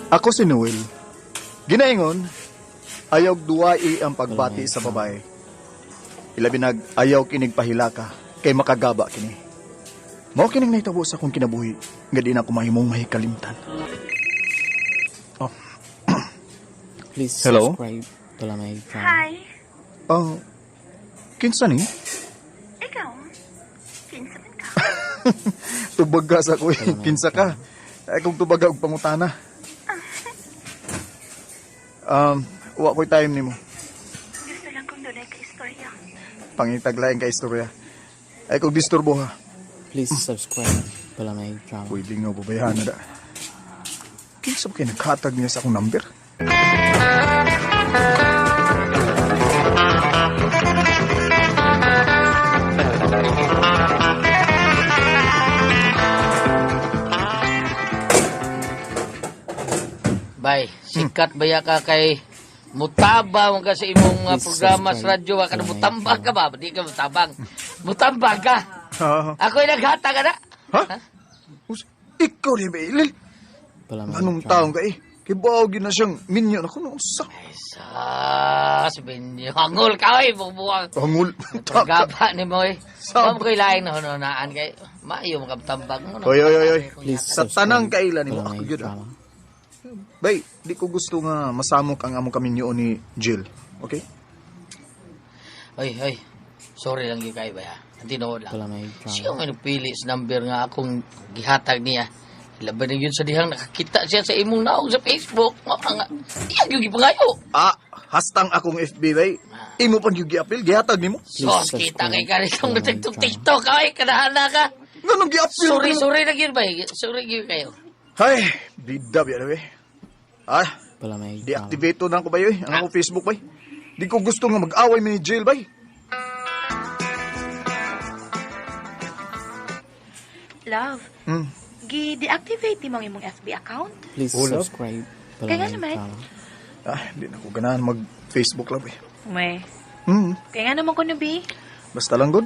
Ako si Noel. Ginaingon, ayaw duwai ang pagbati sa babae. Ilabi nag ayaw kinig pahilaka kay makagaba kini. Mao kining nahitabo sa akong kinabuhi nga di na ako mahimong mahikalimtan. Oh. Please Hello? subscribe to my channel. Hi. Oh, kinsa ni? Ikaw? Kinsa man ka? Tubag ka sa ko, eh. Kinsa ka? Ay, kung tubag ka og pangutana. Wa ko'y time nimo. Gusto lang kong dunay ka istorya. Pangitaglain ka istorya. Ay, kung disturbo ha. Please subscribe to my channel. Pwede nga babayahan na da. Kinsa ba kayo nagkatag niya sa akong number? Bay, sikat ba ka kay mutaba mo ka sa imong Please programa sa subscribe radyo ka to my mutambag ka ba? Di ka mutabang. Mutambag ka. Ha? Ako'y naghatag ka na. Ha? Ikaw rin ba, Ilil? Pala may Anong channel. taong ka eh? Kay baog yun na siyang minyo na kuno sa. Ay, sas, binyo. Hangol ka, oy, bukbuwang. Pangul. Pagaba ni mo, eh. Sa- Huwag mo ko'y laing na hununaan kay maayo mo kabtambag mo. Oy, oy, oy, oy. Please Sa subscribe tanang kaila nimo, to my ako yun, ah. channel. Bay, di ko gusto nga masamok ang among kaminyo ni Jill. Okay? Oy, oy. Sorry lang gyud kay ba, ha? Ang tinuod lang. Pala may Siya channel. may nagpili sa number nga akong gihatag niya. Laban na yun sa dihang nakakita siya sa imong naog sa Facebook. Nga nga, iya gyud gipangayo. Ah, hastang akong FB bay. Imo pang yung giapil, gihatag nimo. Please Sos, kita subscribe kay kanitong to my TikTok, channel. TikTok, ay, kanahana ka. Nganong giapil? Sorry, sorry na gyud ba? Sorry gyud kayo. Hay, bida biya na bay. Ah, Pala may channel. deactivate to na ako bay, oy. Ang akong Facebook bay. Di ko gusto nga mag-away mi ni Jill bay. Love, gi-deactivate nimo ang imong FB account? Please Oh, love. subscribe to Kaya my naman. channel. Ah, di na ko ganahan mag-Facebook lang bay. May. Kaya nga naman ko bi. Basta lang good.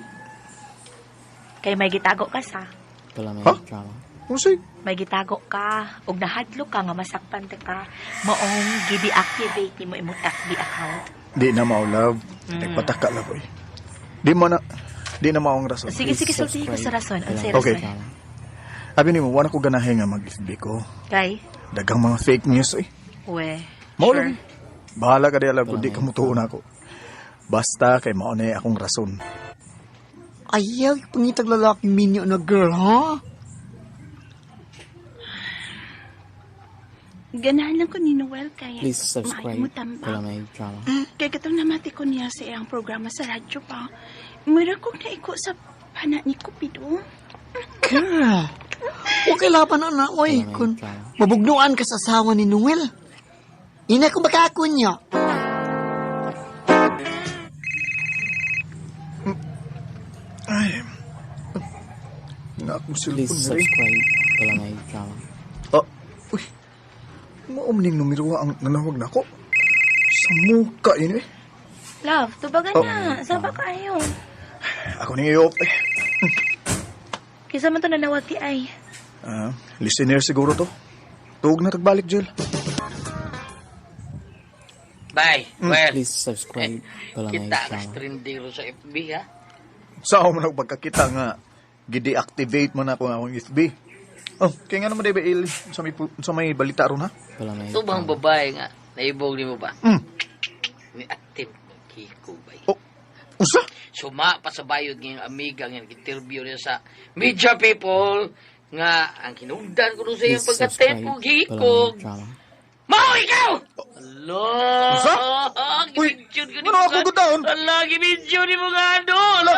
Kay may gitago ka sa. Pala may Huh? channel. Unsay? May gitago ka ug nahadlok ka nga masakpan ta ka. Maong gi-deactivate nimo imong FB account. Di na mao love. Nagpataka lang boy. Di na mao ang rason. Sige, Please sige, sultihi ko sa subscribe rason. to Unsay my Okay. rason? channel. Abi nimo wala ko ganahe nga mag-FB ko. Kay? Daghang mga fake news eh. We. Mao Sure. lang. Bahala ka di alam kung Wala di ka na mutuon ako. Basta kay mao na akong rason. Ayaw, pangitag lalaking minyo na girl, ha? Ganahan lang ko ni Noel kay Please subscribe maayo mo tambak. to my channel. Kay katong namati ko niya sa iyang programa sa radyo pa. Mura kong naiko sa pana ni Cupido. Girl, okay laban na na, oy. Wala na Kung yung channel. mabugnuan ka sa asawa ni Noel. Ina ko makakon niya. Ay. Na akong Please cellphone na rin. subscribe to my channel. Ah, uy. Mao man ning numero ang nanawag nako. Sa muka yun eh. Love, tubagan Oh. na. Saba kayo. Ako ning i-off eh. Kinsa man to nanawag ti ay. Ah, listener siguro to. Tuog na tagbalik, Jill. Bye. Well, Please subscribe to my kita ka channel. trending ro sa FB, ha? Sa ako man ako pagkakita nga gidi-activate mo na ako ang akong FB. Oh, kaya nga naman di ba Il, sa may balita ron ha? Pala may Ito bang channel. babae nga, naibog ni mo ba? Ni active Kiko bay. Oh, usa? Suma pa sa bayod ngayong amiga nga interview niya sa media people nga ang hinugdan ko nun sa Please iyang subscribe pagkatempo to my hikog. channel. Mao ikaw! Alo! Usa? Uy, Gibidyon ko ni ano ako gutaon? Ala, gibidyon ni mga ano! Ala!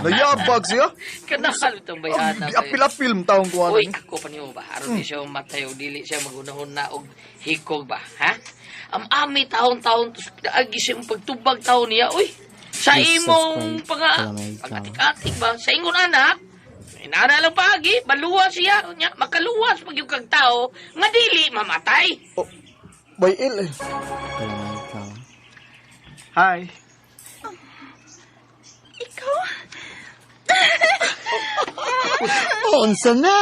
Nayabag siya. Kanahal itong bayhana. Oh, Apil-apil taong kuha Uy, ako pa niyo ba? Aron di siya matay o dili siya magunahon na og hikog ba? Ha? Am ami taon-taon tos agi siya mong pagtubag taon niya. Uy, sa Please imong subscribe panga to my channel. pag-atik-atik ba? Sa ingon anak, inara lang paagi, baluwas siya, nya, makaluwas pag yung kag tao, nga dili mamatay. Oh, bay Il eh. Pala may channel. Hi. Ikaw? Unsa na?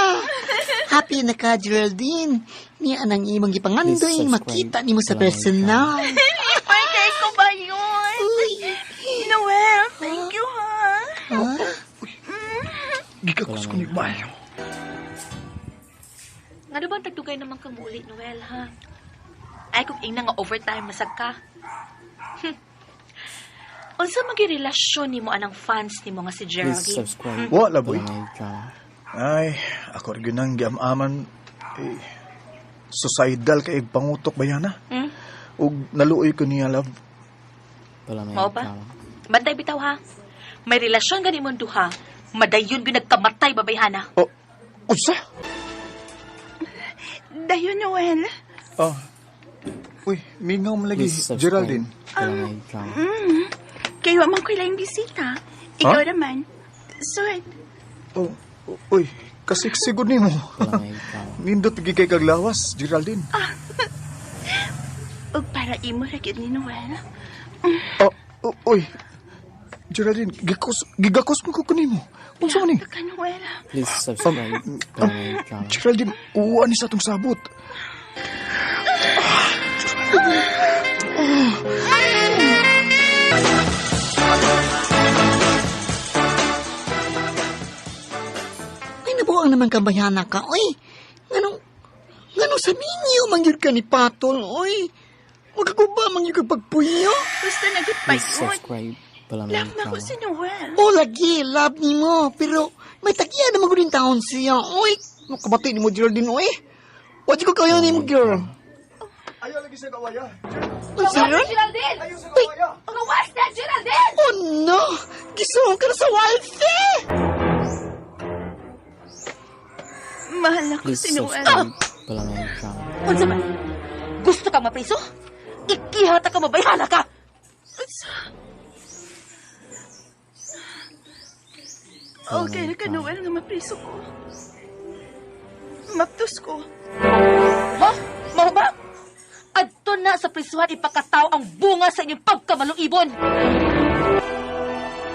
Happy na ka, Geraldine. Niya ang imong gipangandoy, Please subscribe. makita nimo sa Walang personal. Lipay kay ko ba yun? Uy. Noel, thank you ha. Ha? Gikakos ko ni Mayo. Nga bang tagdugay naman kang muuli, Noel, ha? Ay, kung ingna nga overtime, masag ka. Unsa magi relasyon nimo anang fans nimo nga si Please Geraldine? subscribe. Wala, boy. Balangay Drama. Ay, ako rin yun ang giamaman. Eh, suicidal kay pangutok ba yan, ha? Hmm? Ug naluoy ko niya, love. Balangay Mao ba? Drama. Bantay bitaw ha. May relasyon gani mong duha. Madayon gyud nagkamatay babayhana. Oh, unsa? Dayon, Noel. Oh. Uy, mingaw man lagi, Please subscribe. Geraldine. Balangay Drama. Kayo man ko ilang bisita. Ikaw naman. Sud. Oh, uy, kasiksigod nimo. Balangay Drama. Nindot gid kay kaglawas, Geraldine. Ug para imo ra gyud ni Noel. Oh, uy. Geraldine, gikos gigakos mo ko kanimo. Unsa man ni? Ka, Noel. Please subscribe. Balangay Drama. Geraldine, uwa ni sa atong sabot. Ay, nabuang naman ka bayana ka, oy. Nganong, nganong sa minyo mangyud ka ni Patol, oy. Magkaguba mangyud ka pagpuyo. Gusto na gyud pa Please yun. subscribe. Balangay Love na ko Drama. si Noel. O lagi, love ni mo. Pero may tagiya na maguling taon siya, oy. Makabati ni mo, Geraldine, oy. Wadi ko kaya ni mo, girl. Ayaw lagi sa kawaya. Unsa ron? Geraldine! Ayaw sa kawaya. Gawas na, Geraldine! Oh no! Gisuong ka na sa wife eh! Mahal na ko Please si Noel. subscribe. Balangay Drama. Unsa man? Gusto ka mapriso? Ikihata ka mabayhana ka! Okay ra ka, Noel, nga mapriso ko. Maptos ko. Ha? Mao ba? Adto na sa prisuhan ipakataw ang bunga sa inyong pagkamalong ibon.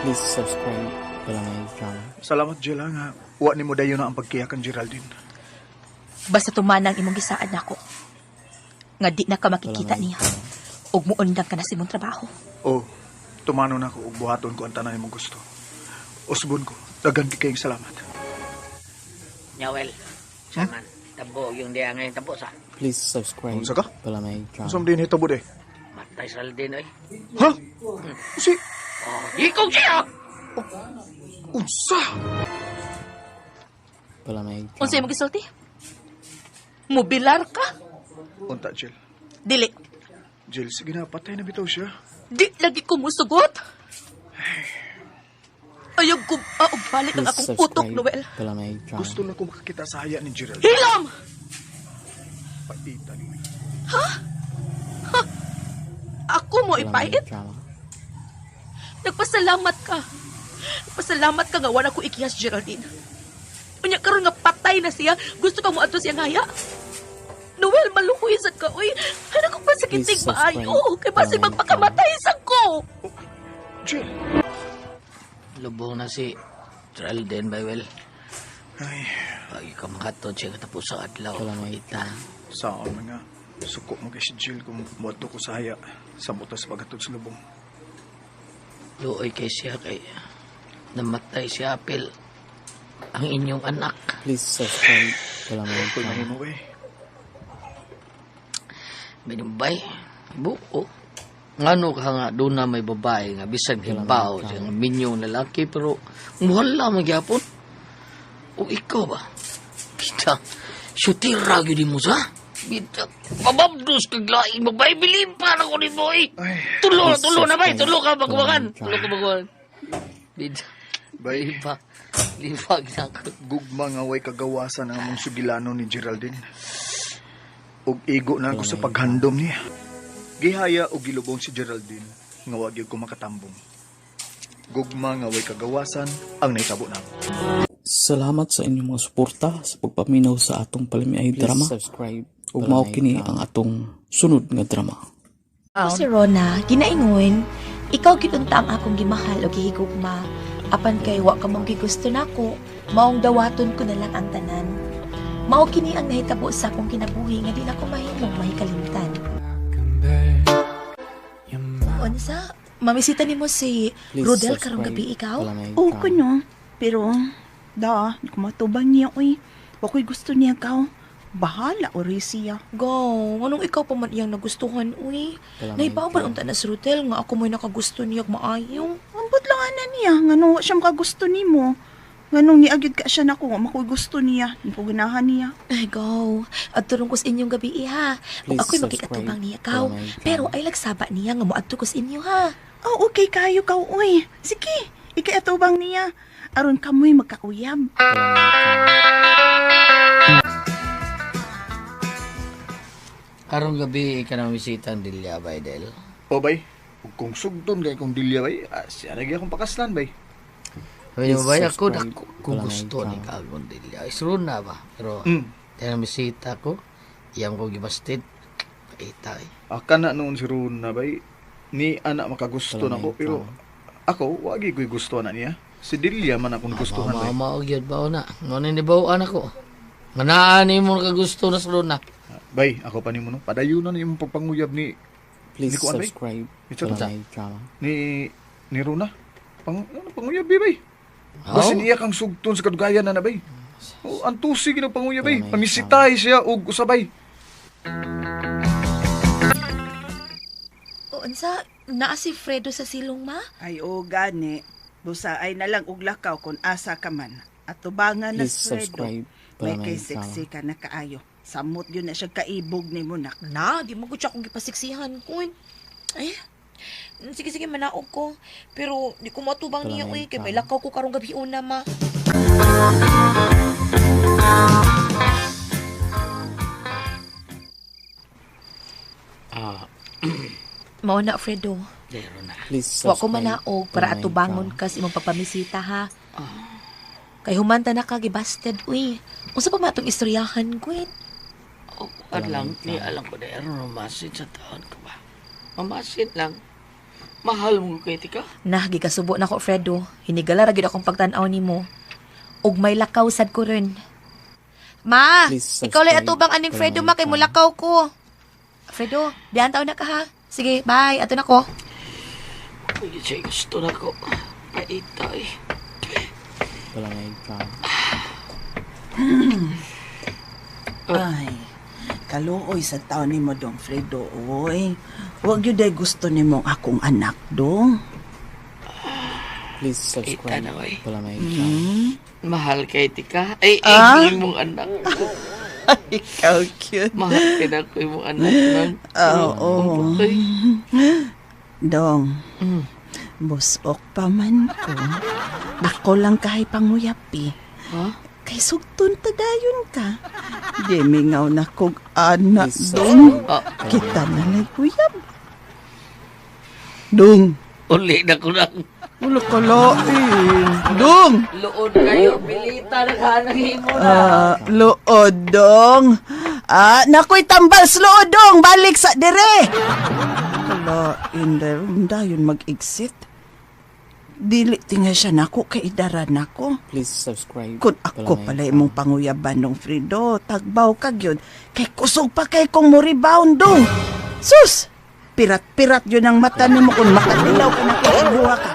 Please subscribe. Balangay Drama. Salamat, Jela, nga. Wa nimo dayon na ang pagkiyakan, Geraldine. Basta tumana ang imong gisaad nako. Nga di na ka makikita Balangay niya. Drama. Ug muundang ka na sa imong trabaho. Oh, tumano na ko ug buhaton ko ang tanan imong gusto. Usbon ko. Daghan kay kayong salamat. Nyawel. Saman. Tabo yung diya ngayon tabo sa. Please subscribe. Unsa ka? Balangay Drama. Unsa man din hitabo de? Matay sa Alden oy. Ha? Si Oh, hikog siya. unsa? Balangay Drama. Unsa imong gisulti? Mubilar ka? Unta, Jill. Dili. Jill, sige na, patay na bitaw siya. Di lagi ko musugot. Ayaw ko og balik ang Please akong utok, subscribe. Noel. Balangay Drama. Gusto na ko makakita sa haya ni Geraldine. Hilom! Paita ni Ako mo Balangay ipait? Drama. Nagpasalamat ka. Nagpasalamat ka nga wala ko ikihas, Geraldine. Unya karon nga patay na siya. Gusto ka mo adto siya ngaya. Noel, maluhoy sad ka, uy. Ano ko pa sa Please kitig subscribe. maayo? Kay basi Balangay magpakamatay sa ko. Jill. Lubong na si Geraldine Baywell. Ay, Pag ka makatod siya katapos sa adlaw. Balangay Ita. Drama. saan man nga. Suko mo kay si Jill kung muadto ko sa haya sa butas pagatod sa lubong. Luoy kay siya kay namatay si Apple. Ang inyong anak. Please subscribe. Balangay Ko'y Drama. mahimo eh. Binumbay. Buo. Ngano ka nga doon na may babae nga bisan himbaw siya nga minyo na laki pero wala magyapon. O ikaw ba? Bita, syutira gyud mo sa. Bita, pababdos kag laing babae bilib pa na ko ni boy. Ay, Tulo, Please tulo na bay, subscribe. tulo ka magwakan. Balangay Tulo ka Drama. magwakan. Bita, bay, lipa, lipa ginako. gugma nga way kagawasan ang among sugilano ni Geraldine. Ug igo na ako sa paghandom niya. Gihaya og gilubong si Geraldine nga wa gyud ko makatambong. Gugma nga way kagawasan ang nahitabo namo. Salamat sa inyong mga suporta sa pagpaminaw sa atong palamiay Please drama. subscribe. Ug mao Balangay kini Drama. ang atong sunod nga drama. Ako si Rona, ginaingon, ikaw gyud unta ang akong gimahal o gihigugma. Apan kay wa ka mong gigusto nako, maong dawaton ko na lang ang tanan. Mao kini ang nahitabo sa akong kinabuhi nga di na ko mahimong mahikalimtan. Unsa? Mamisita nimo si Please Rodel karong subscribe gabi ikaw? Balanay Oo Drama. ko no. Pero, da, di ko matubang niya, uy. Wako'y gusto niya kaw. Bahala, ori siya. Go, anong ikaw pa man iyang nagustuhan, uy? Balanay Naibaw ba Drama. unta na si Rodel nga ako mo'y nakagusto niya ug maayo? Ambot lang ana niya, ngano wa siya makagusto nimo. Nganong niagid ka siya nako, mako'y gusto niya, di ko ganahan niya. Ay, go. Adto ko sa inyong gabi, ha. Ug Please ako'y subscribe makikatubang niya kaw. Balanay Drama. Pero ay lagsaba niya nga moadto ko sa inyo, ha. Oh, okay kayo kaw, uy. Sige, ikay atubang niya. Aron kamoy magkauyab. Balanay Drama. Karong gabi ka na misita ang Delia bay Del. O bay, ug kung sugdon kay kong Delia bay, ah, siya lagi akong pakaslan bay. Sabi niyo Please bay ako subscribe. dako kung Balanay gusto ni Drama. kagong Delia. Isro na ba? Pero tayo na misita ko, iyam ko gibasted. Paita eh. Aka na noon si Runa bay, ni anak makagusto Balanay nako pero Drama. ako wagi ko'y gusto na niya. Si Delia man akong gustuhan bay. Mama, gyud ba na? Ngano ni bawaan ako. Nga naa ni mo nakagusto na sa na. Ah, bay, ako pa nimo no. Padayon na imong pagpanguyab ni Please Ni kuan, bay? subscribe Ito to. Balanay Drama. ni ni Runa. Pang ano panguyab bay. Basin iya kang sugton sa kadugayan na na bay. Oh, ang tusi gid ang panguyab bay. Balanay Pamisitay siya og usabay. O, unsa? Naa si Fredo sa silong, ma? Ay, o gani. Busa ay nalang og lakaw kung asa ka man. At tubangan na Please si Fredo. subscribe May Balanay kay Drama. sexy ka na kaayo. Samot yun na siya kaibog ni mo nak. Na, di mo ko siya akong gipasiksihan ko. Ay, sige, sige, manaog ko. Pero di ko matubang niya, Balanay uy. Kay may Drama. lakaw ko karong gabi una, ma. Ah, Mao na, Fredo. dero na. Please Wa ko subscribe manaog para Balanay atubangon Drama. ka sa imong pagpamisita, ha. Kay humanta na ka, gibasted, uy. Unsa pa man atong istoryahan, Gwen? Oh, lang, ni alam ko dero mamasid sa taon ko ba. Mamasid lang. Mahal mo kay tika. Nah, gikasubo na ko, Fredo. Hinigala ra gyud akong pagtan-aw nimo. Ug may lakaw sad ko rin. Ma, Please ikaw lay subscribe. atubang aning Fredo ma kay Balanay Drama. mulakaw ko. Fredo, diyan taon na ka ha. Sige, bye. Ato na ko. Uy, siya gusto na ko. Paita eh. Balanay Drama. Ay, kaluoy sa taon ni mo dong Fredo, oy. Wag yun day gusto ni mong akong anak dong. Please Paita subscribe na oy. Balanay Drama. Mahal kay tika. Ay, ay, Ah? imong anak. Ikaw cute. Mahal kay na ko imong anak man. Oo. Ay, Dong, busok pa man ko. Ako lang kahay panguyapi. Ha? Kay sugton ta dayon ka. Di mingaw na kog anak Please dong. subscribe Ah. Kita na lang kuyab. Dong. Uli na ko lang. Wala kalain. Dong. Luod kayo. Pilita na ka ng imo na. Ah, luod dong. Ah, nakoy tambal sa luod dong. Balik sa dire. Kalain dayon mag-exit. Dili tinga siya nako kay idara nako. Please subscribe Kung ako Balanay pala Drama. imong panguyaban dong Frido, tagbaw ka gyud. Kay kusog pa kay kong mo-rebound dong. Sus! Pirat-pirat yun ang mata nimo kung makadilaw ka na kay duha ka.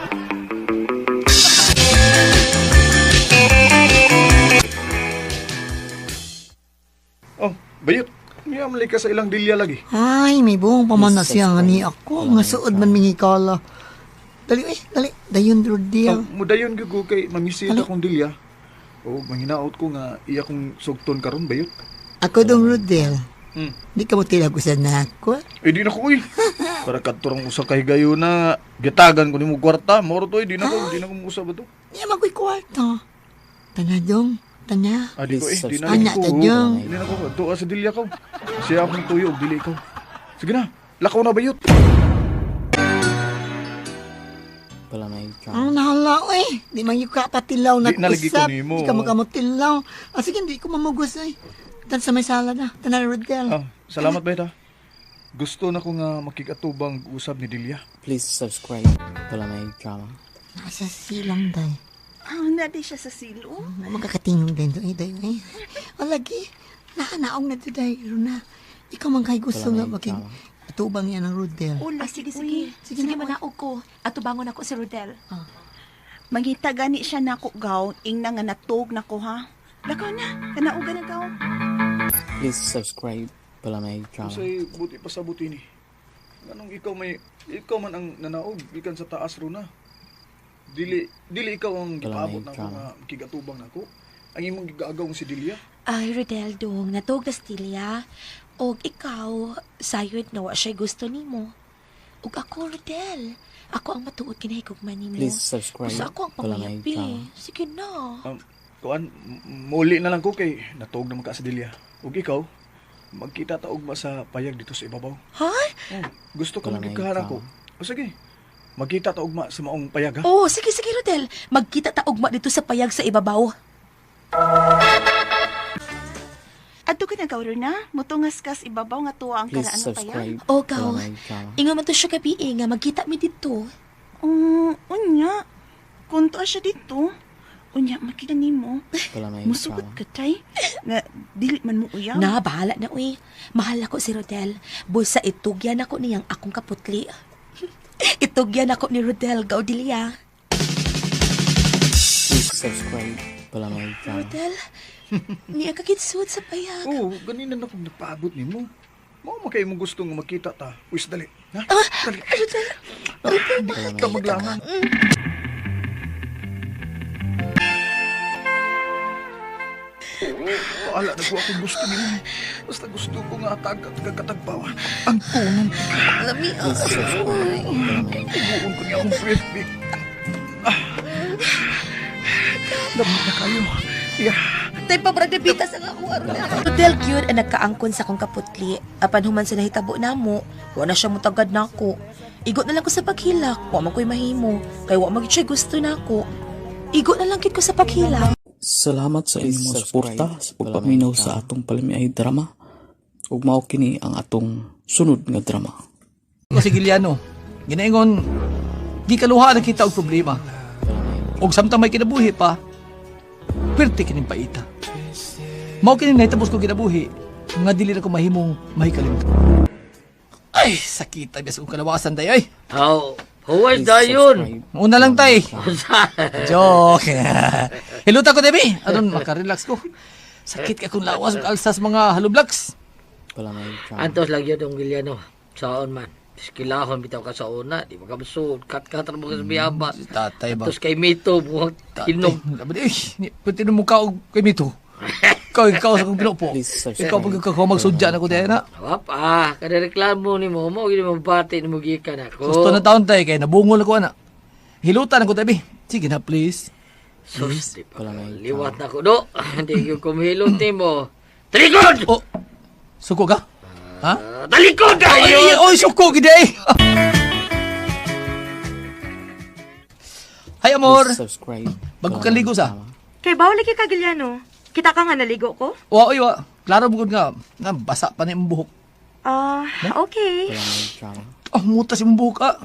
Oh, bayot. Niya man ka sa ilang Delia lagi. Ay, may buong pa man na Please siya nga ni subscribe. ako. Nga suod man mingikala. Dali, eh, dali. Dayon, Rodel. Oh, mudayon gyud ko kay mamisita Ano? kong Delia. Oh, manghinaot ko nga iya kong sugton karon bayot. Ako dong, Rodel. Di ka mo tilag usan na ako. Eh di na ko uy. Para kadto usa ka higayon na gitagan ko nimo kwarta, moro to eh, di na ko muusab ba to. Di man ko'y kwarta. Tana dong, tana. Ah, di ko eh, Please di na subscribe. Anak ko. ta dong. Di na ko tuwa sa Delia ko. Siya akong tuyo ug dili ikaw. Sige na, lakaw na bayot. Balanay Ang Drama. nahala, eh. Di man yung kapatilaw na Di na lagi ko usap. nimo. Di ka makamutilaw. Ah, sige, hindi ko mamugos, eh. Tan sa may sala na. Tana, Rodel. Ah, salamat bayot ha. Gusto na ko nga makikatubang usab ni Delia. Please subscribe Balanay Drama. Nasa silang, day. Ah, na di siya sa silong. Magkakatingog din doon, eh, day, eh. O, lagi. Nahanaong na today, Runa. Ikaw man kay gusto Wala nga na making drama. atubang yan ang Rodel. Ula, Ah, sige, sige. Sige Sige, na, oy. manaog ko. Ato bangon ako si Rodel. Mangita gani siya nako gaw, ingna nga natug nako ha. Lakaw na, kanauga na gaw. Please subscribe Balamay Drama. Unsay buti pa sa buti ni. Nganong ikaw may ikaw man ang nanaog gikan sa taas runa. Dili dili ikaw ang gipaabot Balamay nako Drama. nga kigatubang nako. Ang imong gigaagaw si Delia. Ay, Rodel, dong, natog na stilya. Og ikaw, sayod na wa siya gusto nimo. Og ako, Rodel, ako ang matuod kinahigugma nimo. Please subscribe Basta ako ang Balamay panguyabi. Drama. Sige na. Kuan muli na lang ko kay natuog naman ka sa Delia. Ug ikaw magkita ta ugma sa payag dito sa ibabaw. Ha? Oh, gusto ka Balamay magigkahan ako. Drama. O sige. Magkita ta ugma sa maong payag ha. Oh, sige, sige, Rodel. Magkita ta ugma dito sa payag sa ibabaw. Adto ka na gaw na, mutungas kas ibabaw nga tuwa ang Please karaan nga payag. subscribe Oh, gaw. Balamay Drama. Ingon man to siya gabi eh, nga magkita mi dito. Unya, kunto siya dito. Unya, makita nimo. Balamay Musugot Drama. ka tay. Nga, dili man mo uyaw. Na, bahala na, uy. Mahal ako si Rodel. Busa itugyan ako niyang akong kaputli. Itugyan ako ni Rodel Gaudilia. Please subscribe Balamay Drama. Rodel, niya kagitsud sa payag. Oo, ganina na kung nagpaabot nimo. Mao man kay imong gusto nga makita ta. Uy, dali. Ha? Dali. Rodel, Di ka maglangan. Wala na ko akong gusto nimo. Basta gusto ko nga atag at kagkatagbaw. Ang tunong lami. Please subscribe Balamay Iguon ko niya akong breath, Ah. Lamig na kayo. Yeah. Tay pa brag nabitas ang ako aron. Rodel gyud ang nagkaangkon sa akong kaputli. Apan human sa nahitabo namo, wa na siya mutagad nako. Igo na lang ko sa paghilak, wa man ko'y mahimo, kay wa man gyud siya gusto nako. Igo na lang gyud ko sa paghilak. Salamat sa Please inyong mga subscribe. suporta sa pagpaminaw Balamay sa Drama. atong palamiay drama. Ug mao kini ang atong sunod nga drama. Ko si Giliano. Ginaingon, di kaluha na kita og problema. Balamay Og samtang may kinabuhi pa, pirti kining paita. Mao kini nahitabo ko kinabuhi, nga dili na ko mahimong mahikalimtan. Ay, sakita bias kong kalawasan day ay. How, huwag Please dayon. subscribe Una lang tay. Balamay Drama. Joke. Hiluta ko, Debbie. Aron makarelax ko. Sakit ka kung lawas ug alsas mga halublaks. Balamay Drama. Antos lang yun ang Giliano. Saon man. Skilahon bitaw ka sa una. Di ba ka masud. Kat-kat mo ka sa biyaba. Tatay ba? Antos kay Mito. Buhang Tatay. hinog. Laban, eh, pwede mo ka og kay Mito. Ikaw, ikaw sa kong pinupo. Please subscribe. Ikaw pag ikaw magsudya na ko tayo na. Wap ah. Kada reklamo ni mo. Mo gini mo bati ni mo gikan ako. Gusto na taon tayo kay nabungol ako ana. Hilutan ako tabi. Sige na please. Sus, di pa. Balamay Liwat na ko do. Hindi ko kumhilot ni mo. Talikod! Oh. Suko ka? Ha? Ah, talikod Ay, tayo! ay, oy, suko gid ay. Hi amor. Please subscribe Bago ka ligo sa. Drama. Kay bawal lagi ka Gilyano. Kita ka nga naligo ko? Wa oy wa. Klaro bugod nga nga basa pa na imong buhok. Ah, okay. Balamay Drama. Oh, mutas imong buhok ah.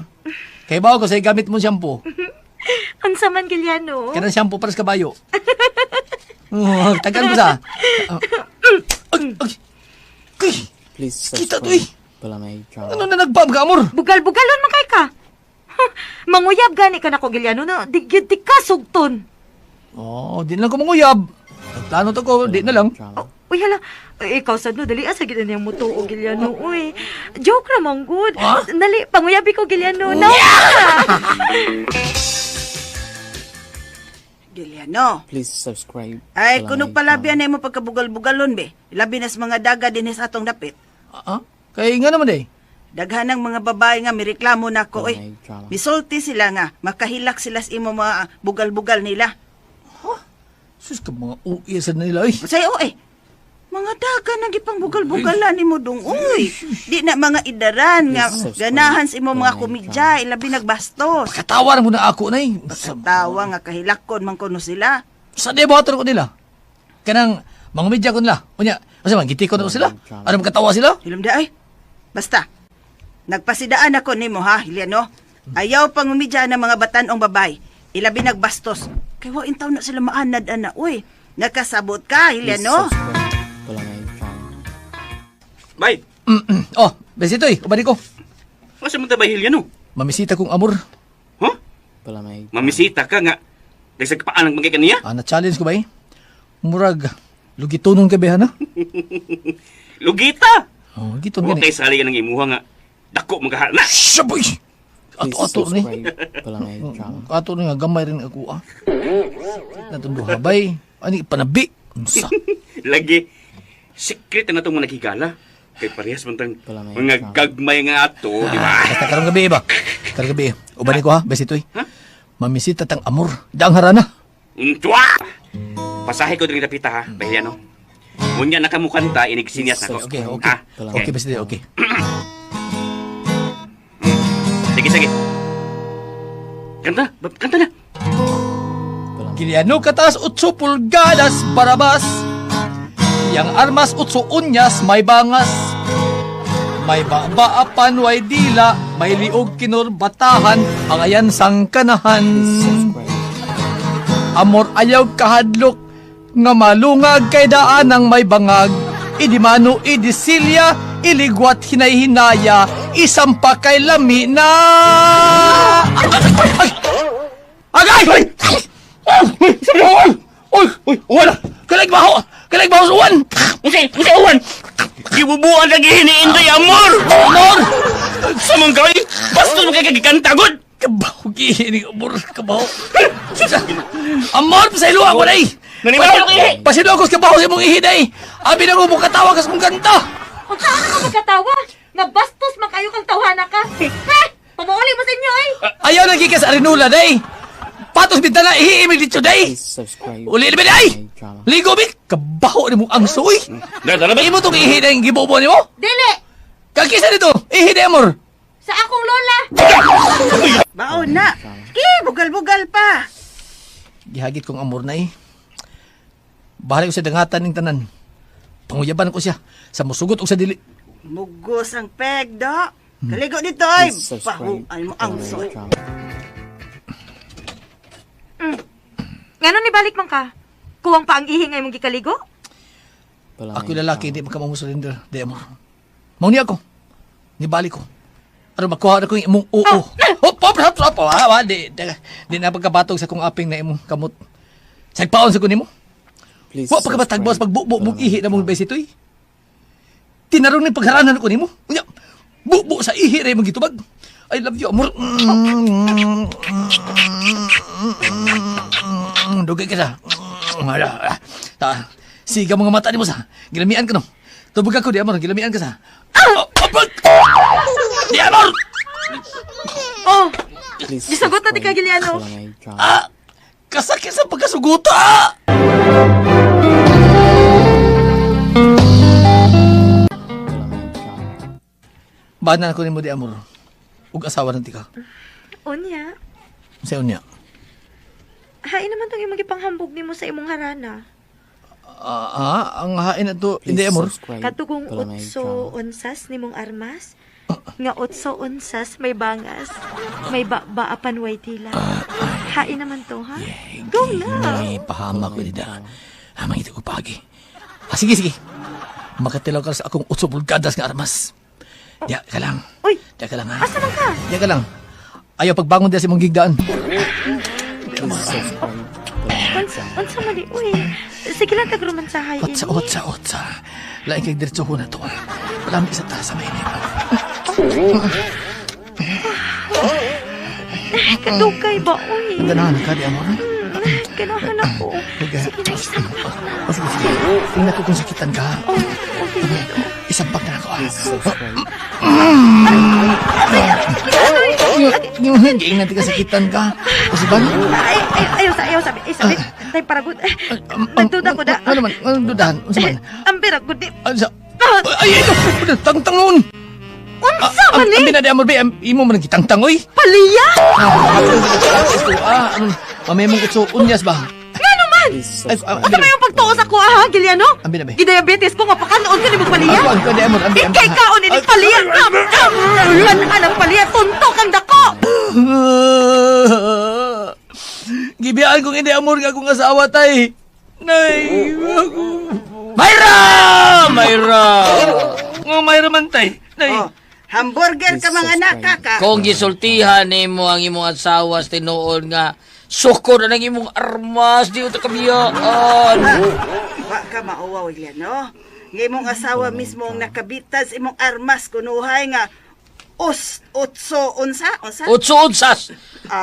Kay bawo ko sa gamit mo shampoo. Unsa man Gilyano? Kanang shampoo para sa kabayo. Oh, tagaan ko sa. Ah. Ay, ay. Ay, Please Kita to, subscribe eh. Balamay Drama. ano na nagbam ka amor? Bugal-bugalon man kay ka. Huh, manguyab gani ka nako Gilyano no. Di gyud di ka sugton. Oh, di na lang ko manguyab. Nagplano to ko, di na lang. Drama. Oh, uy hala, eh, ikaw sad no dali asa gid niyang mutuo Gilyano. Uy, joke ra man gud. Nali panguyabi ko Gilyano. No. Giliano. Please subscribe Ay, Balamay kunog Drama. palabyan na imo pagkabugal-bugalon be. Labi nas mga daga dinhi sa atong dapit. Ah, kay nga naman eh. Daghan ng mga babae nga mireklamo nako oy. Balamay Drama. Misulti sila nga makahilak sila sa imo mga bugal-bugal nila. Sus ka mga uwi sa nila eh. Unsay oy? Mga daga nang gipang bugal-bugalan nimo dong oy. Di na mga idaran nga Please subscribe. ganahan sa imo mga Balamay komedya, ilabi nagbastos. Katawa mo na ako na eh. Tawa nga kahilakon man kuno sila. Sa debotor ko nila. Kanang mga media ko nila. Unya, kasi man gitiko na ko sila. Ano makatawa sila? Hilom da ay. Basta. Nagpasidaan ako nimo ha, Hiliano. Ayaw pang umidya ng mga batanong babay. Ilabi nagbastos. Kay wa intaw na sila maanad ana, uy. Nakasabot ka, Please Hiliano. subscribe Balamay Drama. Bay, Oh, besitoy, ubani ko. Asa man ta bay Hiliano? Mamisita kong amor. Huh? Palamay. Mamisita ka nga. Dagsag paan ang magkay kaniya? Ah, na-challenge ko ba eh? Murag, lugitonon ka beha na? Lugita. Oh, lugiton Wa gani. kay sali ka ng imuha nga. Dako magkahala. Shaboy! Please Ato-ato ni. subscribe. Palamay drama. Ato ni nga gamay rin ako ah. Natunduha bay. Ani panabi. Unsa? Lagi secret na itong mga naghigala. Kay parehas man tang Palamay mga drama. gagmay nga ato, di ba? Basta karong gabi ba? Karong gabi. Ubani ko ha, besitoy. Ha? Mamisita tang amor. Daang harana. Untua! Pasahe ko diri dapita ha, Bahiliano. Unya na kamukanta inigsinyas nako. Okay, okay. Ha? Okay, besitoy, okay. Sige, sige. Kanta, kanta na. Palamay. Giliano katas 8 pulgadas barabas. Yang armas 8 unyas may bangas. May babaapan way dila, may liog kinurbatahan, ang ayan sang kanahan. Please subscribe. Amor ayaw kahadlok, nga malungag kay daan ang may bangag. Idi mano, idi silya, iligwat hinay-hinaya, isampa kay lami na. Ay! Agay! Ay! Ay! Sabi na, uy! Uy! Uy! Uwan! Kalag baho! Kalag baho sa uwan! Unsay, unsay uwan? Gibubuan lagi hiniinday amor. Amor! Sa mong gawin, bastos mo kay kagikanta gud. Kabaho, gihining amor, kabaho. Amor, pasaylo ako na eh! Naniwala ko ihi. Pasaylo ako sa kabaho sa imong ihi na eh! Abi na ko mukatawa kas mong kanta! Unsa ka magkatawa? Nga bastos man kayo kang tawhana ka. Ha? Pamuuli mo sa inyo ay. Ayaw na gikas arinula day! Patos bintana, ihiimig dito day! Please subscribe. Uli na ba day? Palamay drama. Ligo bi! Kabaho ni mong angso eh! Dara ba? Imo tong ihi na yung gibobo ni mo? Dili Kakisa nito! Ihi na amor! sa akong lola. Baon na. Sige, bugal-bugal pa. Gihagit kong amor na eh. Bahala ko sa dangatan ng tanan. Panguyaban ko siya sa musugot o sa dili. Mugos ang peg, do. Kaligo dito, ay. Please subscribe. Pahuan mo ang Palamay soy. drama. Ngano ni balik man ka? Kuwang pa ang ihi nga imong gikaligo? Palamay Ako'y lalaki, drama. di magkamamusurrender. Di amor. Mau niya ako. Nibalik ko. Ano makuha na ko yung imong oo. Hop, hop, hop, hop. Ah, ah, di, di, di na pagkabatog sa kong aping na imong kamot. Sagpaon sa kunin mo. Please Wa pa ka ba tagbawas subscribe. pagbubo mong Palamay ihi na mong drama. besitoy? Tinarong ni pagharanan ko nimo. Unya, bubo sa ihi rin mong gitubag. I love you, amor. Dugay ka sa. Ala, ala. Ta, siga mga mata nimo sa. Gilamian ka no. Tubog ako di amor, gilamian ka sa. Ah, ah, Di amor. Oh, Please Gisagot na ti subscribe. ka, Giliano. Palamay drama. Ah, kasakit sa pagkasuguta. Palamay drama. Banan ko nimo di amor. Ug asawa na ti ka. Unya. Sa unya. Hain naman tong imong gipanghambog nimo sa imong harana. Ah, ah, ang hain na to, Please hindi amor. subscribe. Katugong Palamay 8 drama. unsas nimong armas. Nga 8 unsas may bangas. May baba apan way tila. Hain naman to, ha? Go na. Eh, pahama ko nida. Hamang ito ko pagi. Ah, sige, sige. Makatilaw ka sa akong 8 pulgadas nga armas. Diya ka lang. Uy, Diya ka lang, ha? asa man ka? Diya ka lang. Ayaw pagbangon diya sa imong gigdaan. Please subscribe. Palamay Unsa, unsa man di, uy. Sige lang tagrumansahay Otsa, ini. otsa, otsa. Lain kay diretso ko na to. Palami sa ta sa mainit. Kadugay ba, uy? Ganahan ka di amor. Ganahan ako. Okay. Sige na, isang pa na. Oh, sige, sige. Tingnan ko kung sakitan ka. Oh, okay dito. Isang pack na ako, ah. Please subscribe. Giingnan ka sakitan ka. Kasi ba? Ay, ay, ayaw sa, ayaw sabi. Ay, sabi. Tay, paragod. Nagduda ko da. Ano man? Ano dudahan? Ano man? Ang piragod di. Ano sa... Ay, ay, ay, tangtang noon! Unsa man Ang ni? binadi amor ba? Imo man gitangtang oy. Paliya? Ah, ano? Mamaya mong utso unyas ba? Ngano man? Please Ay, subscribe. Unsa may yung pagtuo sa kuha ha, Giliano? Ang binabi. Gidiabetes ko nga pakanoon ka ni mo paliya. Ako, ang amor, ambi, ambi. Ikay kaon ini paliya. Lan ang paliya tuntok ang dako. Gibiyaan kong hindi amor nga akong asawa tay. Nay, ako. Mayra! Mayra! Nga may ramantay. Nay. Oh, hamburger ka mga anak ka. Kung gisultihan nimo ang imong asawa sa tinuod nga sukod na ng imong armas di uta kabiyaan. Wa ka mauwaw yan, no? Nga imong asawa mismo ang nakabitas imong armas kunuhay nga os otso unsa unsa. Otso unsas.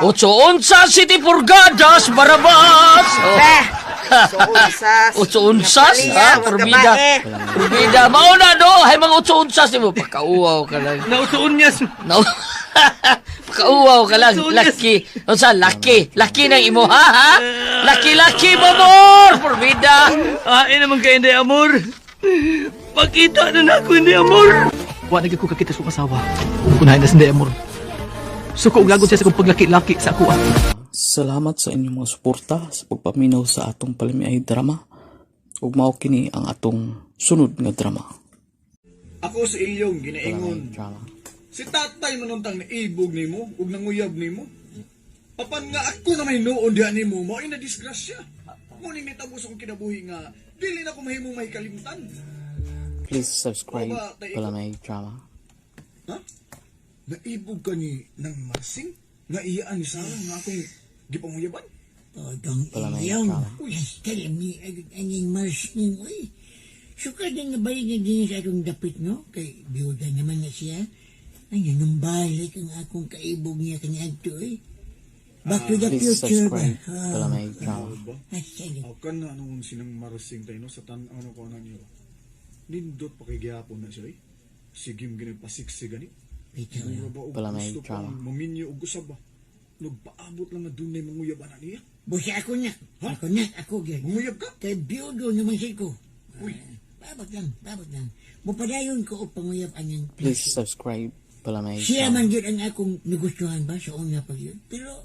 Otso unsas City Purgadas Barabas. Oh. Eh, so unsas. Otso unsas, Napaliya, ha? wag ka Purbida. ba, eh. Purbida. Mao na do, hay mga otso unsas nimo pakauwaw ka lang. Nautuon niya. No. Pakauwaw ka lang. Laki. Unsa laki? Laki ng imo ha ha? Laki laki mamor. Purbida. Ay naman kay Inday Amor. Pakita na na ako, Inday Amor. Wa na gyud ko kakita sa akong asawa. Unahin na si Inday Amor. Suko og lagod siya sa akong paglaki-laki sa ako. Salamat sa inyong mga suporta sa pagpaminaw sa atong palimiay drama. Ug mao kini ang atong sunod nga drama. Ako sa ilyong ginaingon. Palamay drama. Si tatay manuntang naibog nimo ug nanguyab nimo. Apan nga ako na may noon diha nimo, mao na disgrasya. Muning nitabo sa akong kinabuhi nga dili na ko mahimong mahikalimtan. Please subscribe Oba, tayo- Palamay drama. Ha? Naibog ka ni ng Marsing? Nga iyaan ni Sarah nga akong gipanguyaban? Odong Palamay iyong. drama. Uy, Kalami agad aning Marsing, uy. Sukad na nabay na din sa akong dapit, no? Kay biyuda naman na siya. Ay, nanumbalik ang akong kaibog niya kaniadto, eh. Back to the Please future ba? subscribe Ah. Palamay drama. ba? Ay, sige. Aw kan na anong sinang Marsing tayo no sa tan ano ko ano niyo. Nindot pa kay gihapon na siya eh. Sige mo ginagpasiksig gani. Bitaw. Mura ba og Palamay gusto drama. pang maminyo og usab ba? Nagpaabot lang nga dunay manguyaban na niya. Busi ako na. Ako na, ako gyud. Manguyab ka? Kay biyudo naman siya ko. Uy. Babag lang, babag lang. Mupadayon ko og panguyab anyang Please subscribe Palamay Siya drama. man gyud ang akong nagustuhan ba sa una pa gyud. Pero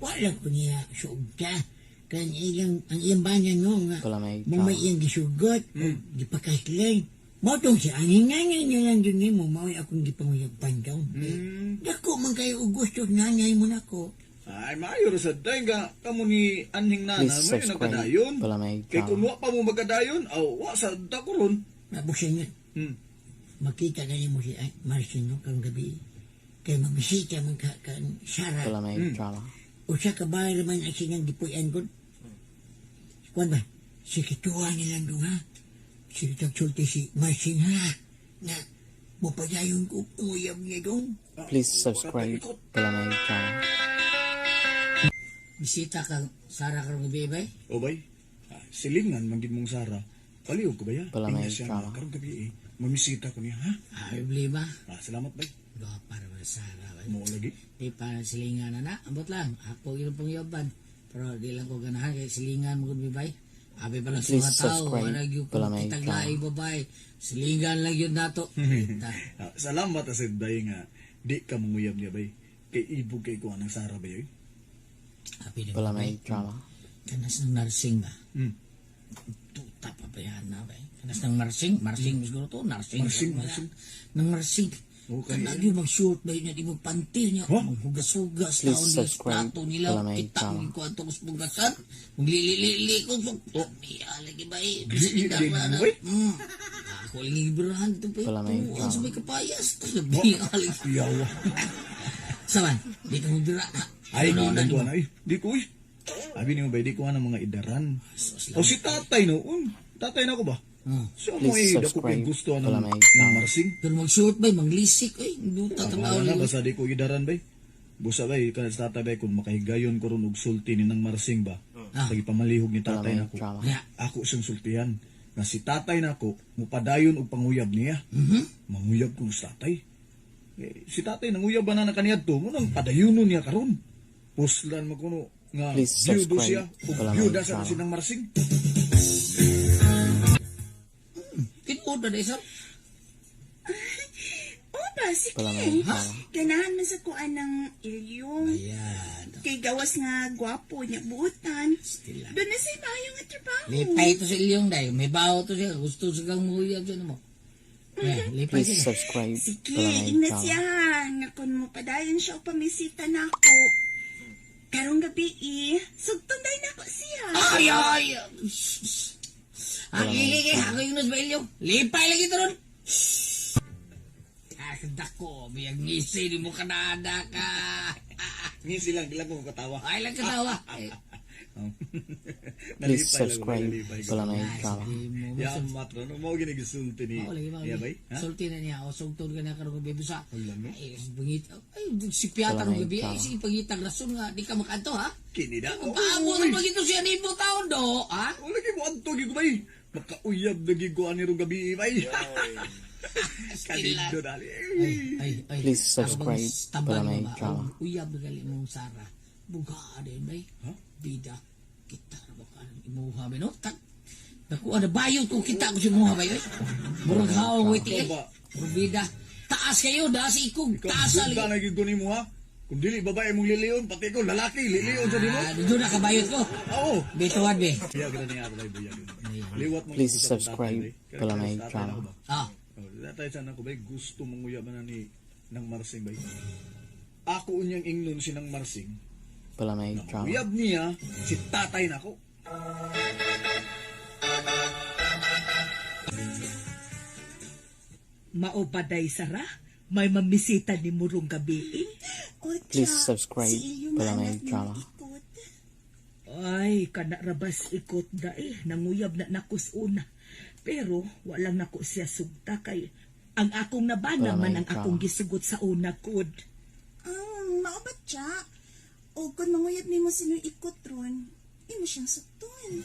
wala ko niya suugta. Kaya ang ilang ang iyang bana no nga Palamay mo may drama. iyang gisugot o gipakaslan. Mao tong si aning nanay niya lang dun nimo mao akong gipanguyaban daw. Dako man kayo og gusto nanay mo nako. Ay, maayo ra sad tay nga kamo ni anhing nana Please mayo subscribe nagkadayon. Palamay Kay drama. kun wa pa mo magkadayon, aw wa sad ta ko ron. Mabusin niya. Makita ka nimo si Marcin no karong gabi. Kay mamisita man ka kan Sarah. Palamay drama. Usa ka bahay naman ang sinang gipuy-an ko. Kuan ba? Sikituan nilang dong ha. Sige sulti si Marcin ha. Na mupadayon ko uyab niya dong. Please subscribe Palamay drama. Bisita kang Sara karong gabi bay. O bay, silingan man gid mong Sara. Palihog ko ba ya? Palamay Ingna siya drama. nga, Karong gabi eh, mamisita ko niya ha. Ah, problema. Ah, salamat bay. Gapa ra Sara bay. Mo lagi. Di pa silingan na na. Ambot lang. Ako yun pong yaban. Pero di lang ko ganahan kay silingan mo gud bay. Abi pa lang sa Please mga tao. subscribe. Wala gyud ko Palamay kitag drama. laing babae. Silingan lang yun nato. Kita. Ah, salamat asad day nga di ka manguyab niya bay. Kay ibog kay kuha ng Sara bay oy. Abi na Palamay drama. Kanas ng nursing ba? Hmm. Tuta pa ba yan na ba? Kanas ng nursing? Nursing siguro to. Nursing. Nursing, Wala. nursing. Ng nursing. Oh, kaya- Kanag yung mag-shoot ba yun niya, di mo panty niya. Huh? Maghugas-hugas. Please taon niya, subscribe. plato nila. Palamay Kita drama. mo yung kwanto ko sa pugasan. Maglilili ko. Oh, lagi ba eh. Dili- dili mo, eh? Ako lang yung ibirahan ito pa. Palamay Tuwan sa drama. may kapayas. Lagi. Yawa. Saman, di ka magbira. Ay, Ano di na ko na ay. Di ko uy. Abi nimo bay di ko na mga idaran. O si tatay noon. Tatay na ko ba? Siya mo Please eh, dako subscribe. kay gusto ng, Palamay ng drama. Marsing. Pero mag-shoot ba, manglisik, ay, duta Wala tanaw na, basta di ko idaran bay. Busa bay, kana sa tatay bay, kung makahigayon ko ron og sulti ni ng Marsing ba. Ah. Pag ipamalihog ni tatay Palamay nako. drama. Ako siyang sultihan. Nga si tatay nako, mupadayon og panguyab niya. Manguyab ko sa tatay. Eh, si tatay nanguyab ba na na kaniadto, mo nang padayunon niya karon. Puslan man kuno nga Please biyudo subscribe. siya ug Palamay biyuda sa drama. sinang Marsing. Tinuod na sir. Oo ba, sige. Palamay drama. Ganahan man sa kuan ng ilyong. Ayan. Kay gawas nga gwapo niya buutan. Stila. Doon na sa'y maayo nga trabaho. Lipay ito sa ilyong dahil. May baho to siya. Gusto sa kang muhuyag siya mo. Eh, lipay Please siya. subscribe Sige, Palamay ingna drama. siya. Nga kun mo padayon siya o pamisita na ako. Karong gabi eh, sugton dahil na ako siya. Ay, ay! Ay, ay, ay, ako yung nasa ilyong. Lipay lagi ito ron. Dako, biyag ngisi ni mo kanada ka. Ngisi lang, di lang ko katawa. Ay lang katawa. Eh, Please subscribe Balamay Drama. Ya, matro, no mo gini gisulti ni. Mao lagi mao. Ya, bay? Ha? Sulti na niya, o sugton ka na karong gabi bisa. Wala, no? Ay, bangit. Ay, si piyata Wala karong gabi. na Ay, sige pangitag rason nga di ka makaadto ha. Kini da. Paabot ang pagito siya ni mo taon do, ha? Wala gyud mo adto gyud ko bay. Makauyab na gyud ko ani rong gabi bay. Kanindo dali. Ay, ay, ay. Please subscribe Ako bang tambal Balamay mo ba? Drama. Ang Uyab na gali mong Sara. Buga din bay. Bida. Kita na ba ka ng imuha bay no? Tak. Nakuha na bayot kung kita ko si imuha bay. Oy. Murag haong witi eh. Ikaw ba? Murag bida. Taas kayo, das ikog. Taas Ikaw, na gyud ko nimo ha. Kung dili babae mong liliyon, pati ikaw lalaki, liliyon sa nimo. Ah, doon na kabayot ko. Oo. Bituan be. Buyag na niya ako bay, buyag. Liwat mo Please ko sa tatay, subscribe bay. Kaya Balamay sa tatay Drama. na ako ba? Ah. Oh, tatay sana ko bay, gusto mong uyab na ni ng Marsing bay. Ako unyang ingnon si nang Marsing. Balamay Drama. Uyab niya si tatay nako. Mao ba day Sara? May mamisita ni Murong gabi eh. Please subscribe Balamay Drama. Ay, kana rabas ikot da eh. Nanguyab na nakos una. Pero walang nako siya sugta kay ang akong nabana Balamay man ang akong Drama. gisugot sa una kud. Mao ba siya? O kung manguyab nimo sino ikot ron, imo siyang sugton.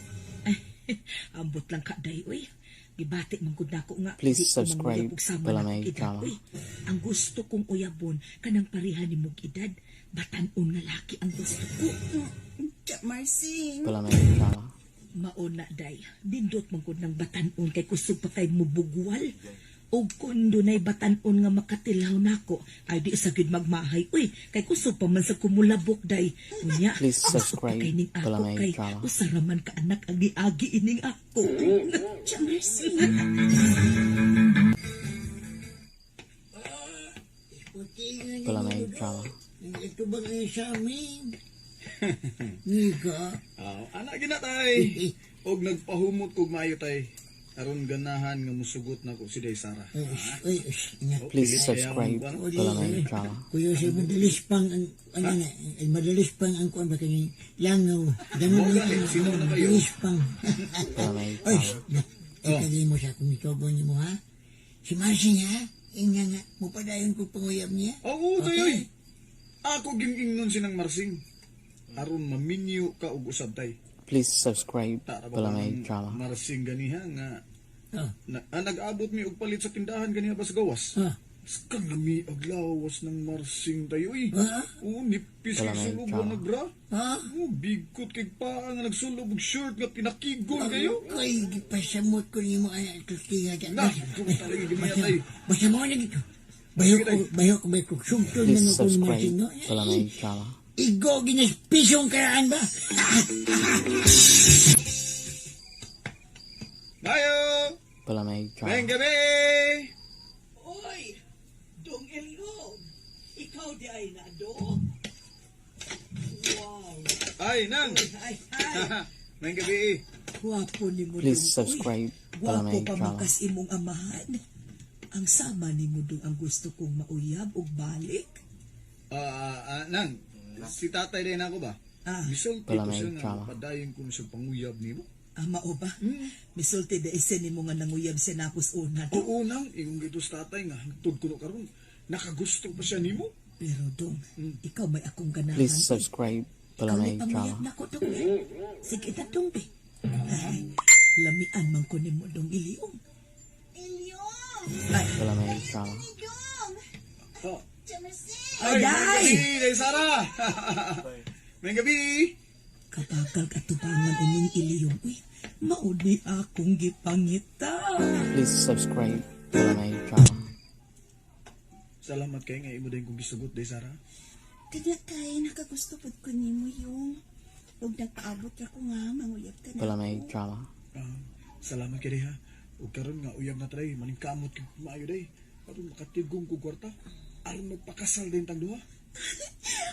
Ambot lang ka day oy. Gibati man gud nako nga Please di ko subscribe manguyab og sama Balamay nakong edad, Drama. oy. Ang gusto kong uyabon kanang pareha ni mong edad, batan-on nga laki ang gusto ko. Siya, Marsing. Balamay Drama. Mauna day, dindot man gud ng batan-on kay kusog pa kay mubugwal. Og kun dunay batan-on nga makatilaw nako, ay di sa gyud magmahay. Uy, kay kusog pa man sa kumulabok day. Unya, Please gusto pa subscribe kay ning ako Balamay kay Drama. usa ra man ka anak ang giagi ining ako. Siya, Marsing. Puti nga ni Balamay Drama. Ito ba kayo sa amin? Nika. Ah, anak gina tay. Og nagpahumot kog maayo tay. Aron ganahan nga musugot nako si Day Sara. Ay, ay, ay, Oh, Please pilit kaya subscribe mong kuwan. Balamay Drama. Kuya sa madalis pang ang ano na, ay madalis pang ang kuan ba kani langaw. Ganun Mo na gani, sino na kayo? Madalis pang. Balamay Ay, Drama. na, ikali mo sa akong itogon mo ha. Si Marcy ha, inga nga, mupadayon ko panguyab niya. Oo, tay oy. Ako ging ingnon sinang Marsing. Aron maminyo ka og usab tay. Please subscribe Tara ba Balamay ng Drama. Marsing ganiha nga Oh. na, nag-abot mi og palit sa tindahan ganiha ba sa gawas. Ah. Skang lami og lawas ng Marsing tayo eh. Ah? Oo, nipis kay Balamay sulog Drama. wa nagbra. Ha? Oo, bigkot kay paa nga nagsulob og shirt nga pinakigol kayo. Kay gipasamot ko nimo anak tustiga dyan. Na, talaga ganiya tay. Basta mo na dito. Bayo ko, bayo ko, bayo ko. Sugton na Please nga ko ni subscribe Marcy, no? Balamay Drama. Igo, ginas pisong karaan ba? Mayo! Balamay Drama. Maayong gabi! Oy, Dong Elong, ikaw di ay na do. Wow. Ay, nang! Ay, ay. Maayong gabi. Gwapo ni mo Please dong, subscribe uy. Gwapo Balamay pa Drama. man kas imong amahan. Ang sama ni mo dong ang gusto kong mauyab og balik. Nang, si tatay din ako ba? Ah. Misulti ko Balamay siya nga Drama. padayon ko sa panguyab nimo. Ah, mao ba? Misulti da isen nimo nga nanguyab siya nakos una dong. Oo, nang, ingong gito sa tatay nga hangtod ko no karon. Nakagusto pa siya nimo. Pero dong, ikaw may akong ganahan. Please subscribe Ikaw may Balamay panguyab Drama. nako dong. Eh. Sige na dong be. Ay, lamian man ko nimo dong Iliyong. Ilyong! Ay, Balamay Drama. Ilyong! Oh. Siya, Marsing! Ay, Day! maayong gabi, Day Sara! Maayong gabi! Kabakal katubangan ining Iliyong. Uy, mauni akong gipangita. Please subscribe Balamay Drama. Salamat kay nga imo din kong gisugot, Day Sara. Kada kay nakagusto pud ko nimo yung ug nagpaabot ra ko nga manguyab ka na. Balamay Drama. Ah, salamat kay ha. Ug karon nga uyab na tray, maningkamot kay maayo day. Aron makatigong ko kwarta. Aron magpakasal din tang duha.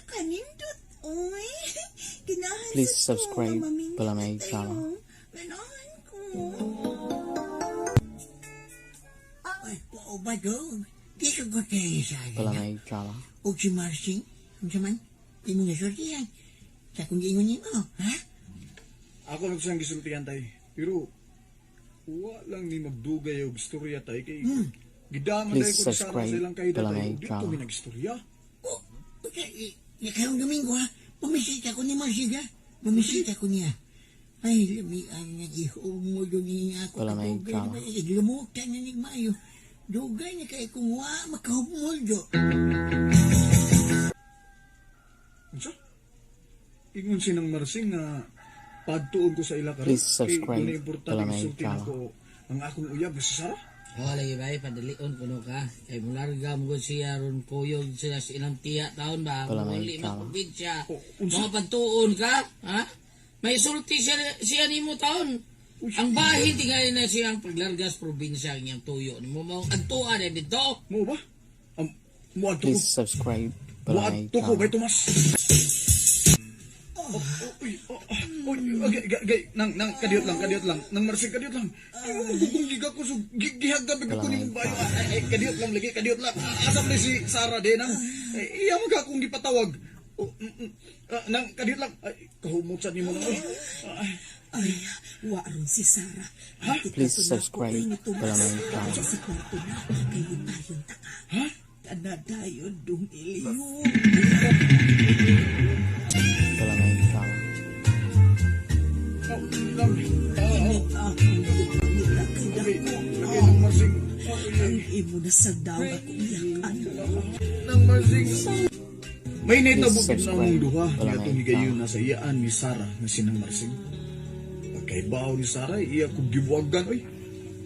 Kanindot oy. Ginahan Please sad ko subscribe nga maminyo Balamay na tayo. Drama. Ganahan ko. Ay, pao ba dong? Di ko ko tayo sa akin. Balamay Drama. Og si Marcing, unsa man, imong nasultihan. Sa kung giingon nimo, ha? Ako lang siyang gisultihan tay. Pero wa lang ni magdugay og istorya tay kay gidama Please tay ko sa subscribe, sa ilang kaedad tay. Balamay Dito Drama. mi nagstorya. Oh, okay, karong Domingo ha, bumisita ko ni Marcing ha. Bumisita ko niya. Ay, lami ang nag-ihog mo doon niya ako. Balamay Dugay Drama. na ba, Lumutan na nigmayo. Dugay na kay kung wa makahubmol do. Unsa? Ingon sinang Marsing nga padtuon ko sa ila karon. Please Kay subscribe, dunay importante Balamay gisulti Drama. nako ang akong uyab nga si Sarah. Oh, lagi ba, padalion kuno ka. Kay mularga mo gud siya ron kuyog sila sa ilang tiya taon ba. Balamay Muli Drama. maprobinsya. Oh, unsa? Mga pagtuon ka, ha? May sulti siya, siya nimo taon. Ang bahin tingali na siyang paglarga sa probinsya ang iyang tuyo. Nimo mo adtuan eh dito. Mo ba? Mo adto ko. Please subscribe, Mo Balamay adto ko Drama. bay Tomas. Oh, oh, uy, oh, oh, uy, okay, gay, nang, nang, kadiyot lang, kadiyot lang, nang Marsing, kadiyot lang. Ay, magugong giga ko, so, gihaggabi ko Balamay ni bayo. Drama. Ay, ay, kadiyot lang, lagi, kadiyot lang. Asam ni si Sarah de, nang, ay, iya mo ka akong gipatawag. Oh, Ah, nang, kadiyot lang. Ay, kahumot sa nimo nang, uy. Ay, Ay, wa ron si Sarah. Ha? Please subscribe, Balamay Drama. Sa kwarto na, kay mutayon ta ka. Ha? Tanadayon dong iliyo. Balamay Drama. Oh, nang, ah, oh, Akong okay, lagi, nang Marsing. Oh, uy, Ang imo na sa daw akong iyakan. Nang Marsing. May naitabo Please gid na subscribe, among duha nga Balamay atong higayon Drama. na sa iyaan ni Sarah nga sinang Marsing. Pagkaibaw ni Sarah, iya kong gibuwagan oy.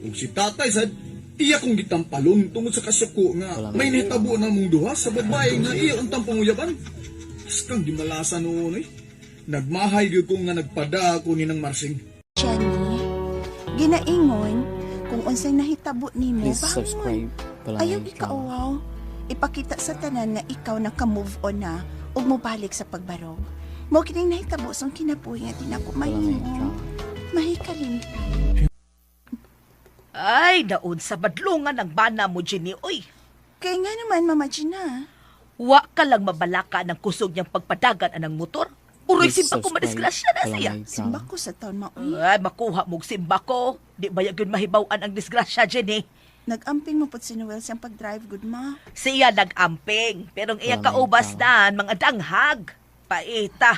Ug si tatay sad iya kong gitampalon tungod sa kasuko nga Balamay may nahitabo na among duha sa babae nga iya untang panguyaban. Askang gimalasa noon oy. Nagmahay gyud ko nga nagpada ako ni nang Marsing. Jenny, ginaingon kung unsay nahitabo nimo, Please bangon. subscribe, Balamay Ayaw Drama. ikauwaw. Ipakita sa tanan nga ikaw naka-move on na ug mobalik sa pagbarog. Mao kining nahitabo sa kinabuhi nga di nako Balamay mahimo. Drama. Mahikalimtan. Ay, daon sa badlungan ang bana mo, Jenny. Uy, Kay nga naman, Mama Gina. wa ka lang mabalaka ng kusog niyang pagpadagan anang motor. Uroy Please simba ko subscribe, madisgrasya na siya. Balamay Simba Drama. ko sa taon maoy. Ay, makuha mong simba ko. Di ba yun mahibaw-an ang disgrasya, Jenny? Nag-amping mo pud si Noel siyang pag-drive, good ma. Siya nag-amping, pero ang iyang Balamay kaubas Drama. nan, mga danghag. Paita.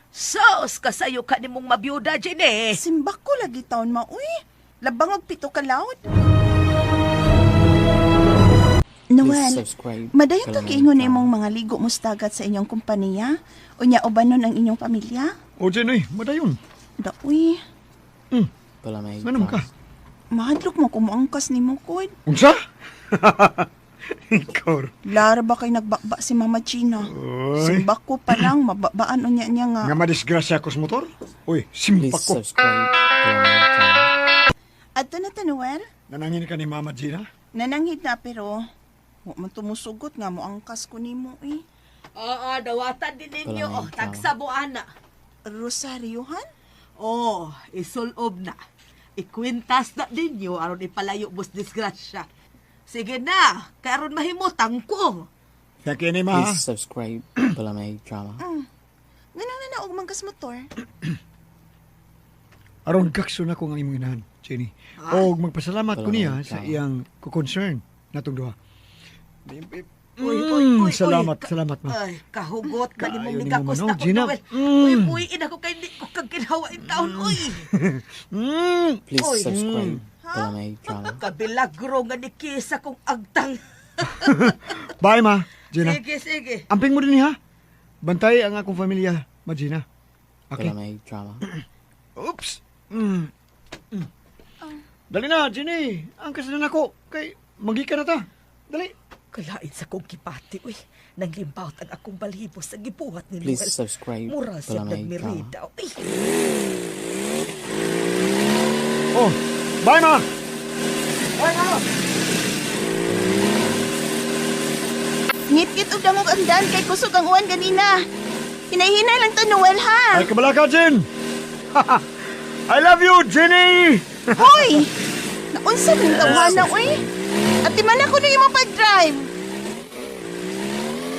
Sos, kasayo ka ni mong mabiyuda, Jenny. Simba ko lagi taon maoy. Labang og 7 ka loud. Please Noel, subscribe, madayon to Balamay kiingon Drama. imong mga ligo mustagat sa inyong kompanya? Unya ubanon ang inyong pamilya? O Jenoy, madayon. Daoy, Balamay Manam ka. Drama. mahadlok mo kumuangkas ni mo kod. Unsa? Ikaw. Lara ba kay nagbaba si Mama Gina? Oy. Simba ko pa lang, mababaan unya niya nga. Nga madisgrasya ko sa motor? Uy, Please simpa ko. subscribe, Balamay Drama. Adto na ta, Noel. Nanangin ka ni Mama Gina? Nananghid na pero wa man tumusugot nga moangkas ko nimo eh. Oo, dawatan din ninyo. Balamay Oh, Drama. tagsabuan na. Rosario han? Oh, isulob na. Ikwintas na ninyo aron ipalayo mos disgrasya. Sige na, karon mahimutang ko. Kaya kini ma. Please subscribe, Balamay Drama. Nganong nanaog man kas motor? Aron gakso na ko nga imong inahan, Jenny. Og magpasalamat ko niya Salamat, sa tama. iyang concern natong duha. Uy, uy, uy, Salamat, uy, salamat ma. Ay, kahugot ka ni mong Kaayo ni nigakos mo, na no, ko, Gina. Noel. Uy, uy, ina ko kay di ko kag ginawa in taon, uy. Please Oy. subscribe, Balamay Drama. Kabilagro nga ni Kisa kong agtang. Bye ma, Gina. Sige, sige. Amping mo din ha. Bantay ang akong pamilya, ma Gina. Okay. Balamay Drama. Oops. Dali na, Jenny. Ang kasalanan ako kay magika na ta. Dali. Kalain sa kong kipati, uy. Nanglimbaot ang akong balhibo sa gibuhat ni Please Noel. subscribe, Mura siya Balamay Drama. nagmirida, uy. Oh, bye ma. Bye ma. Ngit-ngit og dangog ang daan kay kusog ang uwan ganina. Hinay-hinay lang to Noel ha. Ay kabalaka, Jen. I love you, Jenny. Hoy! Naunsa man tawhana oy? Atiman ako na imong pag-drive.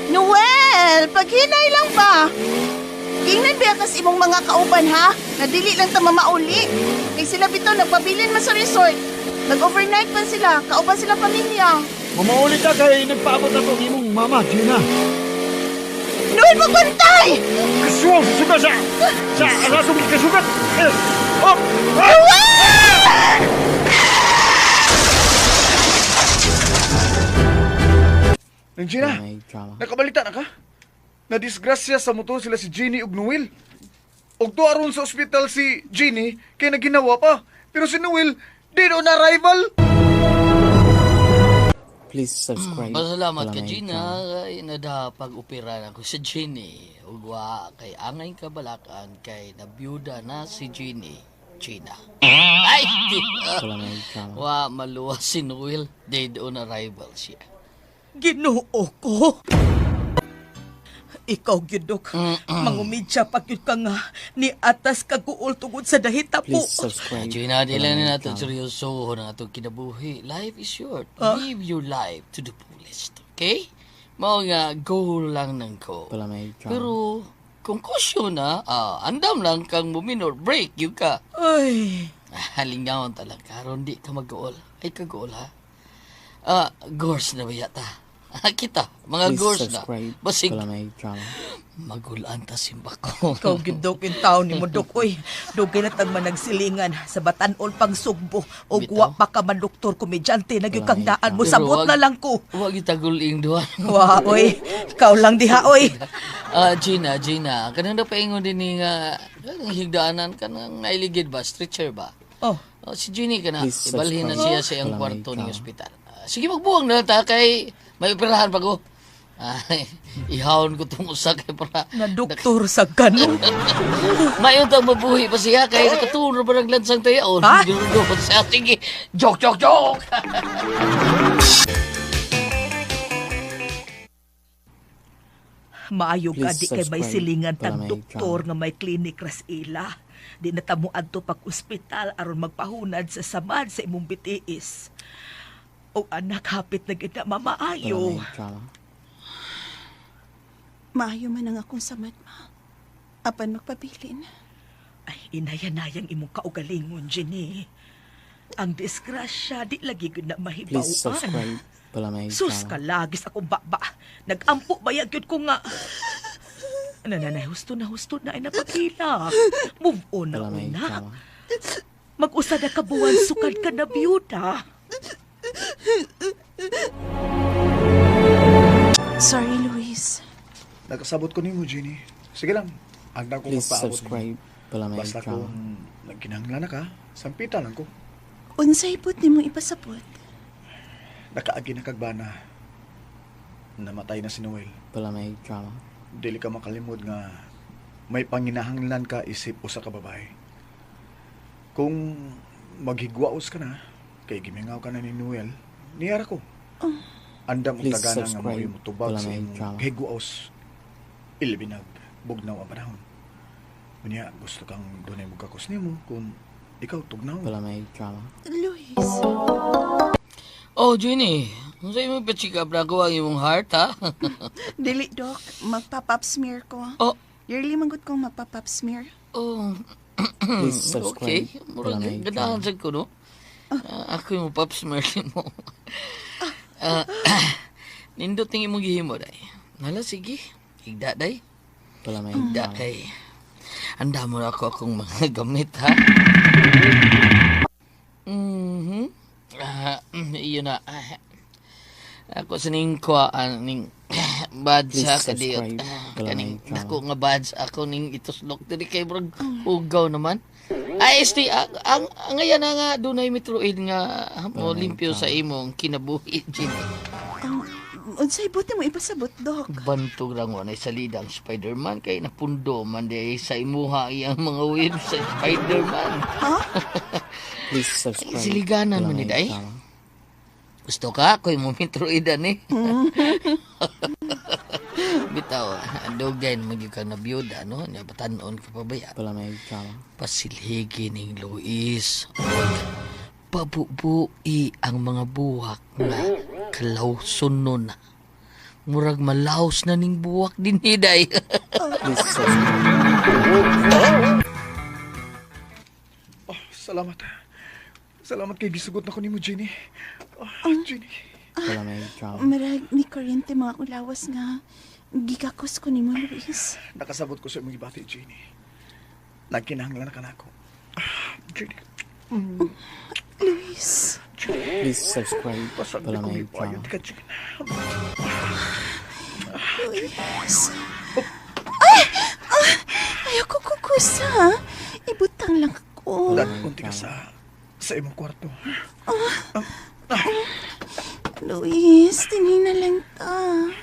Noel, paghinay lang ba? Gingnan biya kas imong mga kauban ha? Nadili lang ta mamauli. Kay sila bitaw nagpabilin man sa resort. Nag-overnight man sila, kauban sila pamilya. Mamauli ka kay nagpaabot na tong imong mama, Gina. Noel, pagbantay! Kasuwang susuka sa... Sa atong kasugat! Eh, oh! Noel! Nang Gina, Palamay drama. nakabalita na ka? Nadisgrasya sa motor sila si Jeannie ug Noel. Ug tuwa ron sa ospital si Jeannie kay naginawa pa. Pero si Noel, di on arrival. Please subscribe. Pasalamat ka, Palamay Gina. drama. Kay nadapag-opera na ko sa Jenny. Ugwa kay angay kabalakan kay nabiyuda na si Jenny. Gina. Ay! Di. Palamay drama. Wa maluwas si Noel. Dead on arrival siya. Ginoo ko. Ikaw gyud dok. Mangumidya pa gyud ka nga ni atas kaguol tungod sa dahita po. Please subscribe. Gina, di lang Palamay na nato drama. seryoso na atong kinabuhi. Life is short. Ah. Live your life to the fullest. Okay? Mao nga, go lang nang ko. Palamay drama. Pero, kung kusyo na, andam lang kang muminor break, yun ka. Ay, Halingawan talaga. Karon di ka mag-goal. Ay, ka-goal ha. Gores na ba yata? Kita, mga Please gores na. subscribe. Basig, Palamay drama. magulaan ta simba ko. ikaw gyud dok in taon ni mo dok oy. Dugay na tag managsilingan sa Batanol pang Sugbo og wa Bitaw. pa ka man doktor komedyante na gyud kang Palamay daan mo Pero sabot na lang ko. Wag itaguling duha. Wa oy, ikaw lang diha oy. Gina, Gina, kanang napaingon din ni nga, kanang higdaanan, kanang nailigid ba, stretcher ba? Oh, Oh, si Ginny ka na, Please ibalhin na subscribe. siya sa iyang Palamay kwarto ng drama. ospital. Sige, magbuwang na ta kay may operahan pa ko. Ay, ihawon ko itong usa kay para na doktor sa gano. Mayon tang mabuhi pa siya kay nakaturo pa ng lansang tayaon. Ha? Ginudo siya. Sige, joke, joke, joke! Maayo ka Please di kay may subscribe. silingan tag Palamay doktor drama. nga may klinik ras ila. Di na tamo adto pag ospital aron magpahunad sa samad sa imong bitiis. O anak hapit na gid na mamaayo. Palamay drama. Maayo man ang akong samad, ma. Apan magpabilin. Ay, inayanayang imong kaugalingon, Jenny. Ang disgrasya di lagi gud na Please mahibaw-an. subscribe. Palamay Sus drama. kalagis akong baba. Nagampo bayag gyud ko nga. Nananay, husto na ay napagilak. Move on na Palamay una. drama. Mag-usa na ka buwan, sukad ka na biyuda. Sorry, Luis. Nakasabot ko nimo, Jeannie. Sige lang. Agda ko Please magpaabot nimo. subscribe. Palamay Basta drama. kung nagkinahanglan na ka, sampitan lang ko. Unsay put nimo ipasabot? Nakaagi na kagbana. Namatay na si Noel. Palamay drama. Dili ka makalimod nga may panginahanglan ka isip usa ka babae. Kung maghigwaos ka na, kay gimingaw ka na ni Noel, niyara ko. Andam og Please tagana nga subscribe. mo'y motubag sa Palamay imong drama. higwaos. Ilbinag, bugnaw ang panahon. Unya, gusto kang dunay mo kakos nimo kung ikaw tugnaw. Palamay drama. Luis. Oh, Jenny, kung sa'yo mo pa-check up na ako ang imong heart, ha? Dili, Doc. Magpa-pap smear ko. Oh. Yearly man gud kong magpa-pap smear. Oh, Please subscribe. okay. Murag, Palamay ganahan drama. sa ko, no? Ako yung pap smear mo. Ah, nindot ning imong gihimo, day. Nala, sige. Higda, day. Palamay Higda drama. kay. Anda mo na ako akong mga gamit, ha? Mhm. Iyon na. Ako sa ning kuhaan ning buds Please ha kadiyot. subscribe. Palamay Kaning drama. dako nga buds ako ning ituslok diri kay murag hugaw naman. Ay este ang ngayon na nga dunay metroid nga mo Palamay limpyo sa drama. imong kinabuhi Jenny. Unsay buti mo ipasabot, Doc? Bantog lang wa nay salida ang Spider-Man kay napundo man di sa imuha iyang mga web sa Spider-Man. Ha? Please subscribe. Siliganan man ni Palamay day. drama. Gusto ka? Ako'y mo metroidan eh. Bitaw, dugay naman gyud kang nabiyuda, no? Nya batanon ka pa baya. Palamay drama. Pasilhigi ning Luis. Pabubui ang mga buwak nga kalawson nun na. Murag malaos na ning buwak din hiday. Please subscribe. Oh, salamat. Salamat kay gisugot na ko nimo, Jenny. Oh, Jenny. Palamay drama. Marag ni kuryente mga kulawas nga gikakos ko nimo, Luis. Nakasabot ko sa imong gibati, Jenny. Nagkinahanglan na ka nako. Ah, Jenny. Luis. Please subscribe. Pasag na Palamay kong ipayon drama. ka, Jenny. Luis. Ay! Ah, ayoko kukusa. Ibutang lang ako. Dan, unti ka sa imong kwarto. Luis, tinhin na lang ta.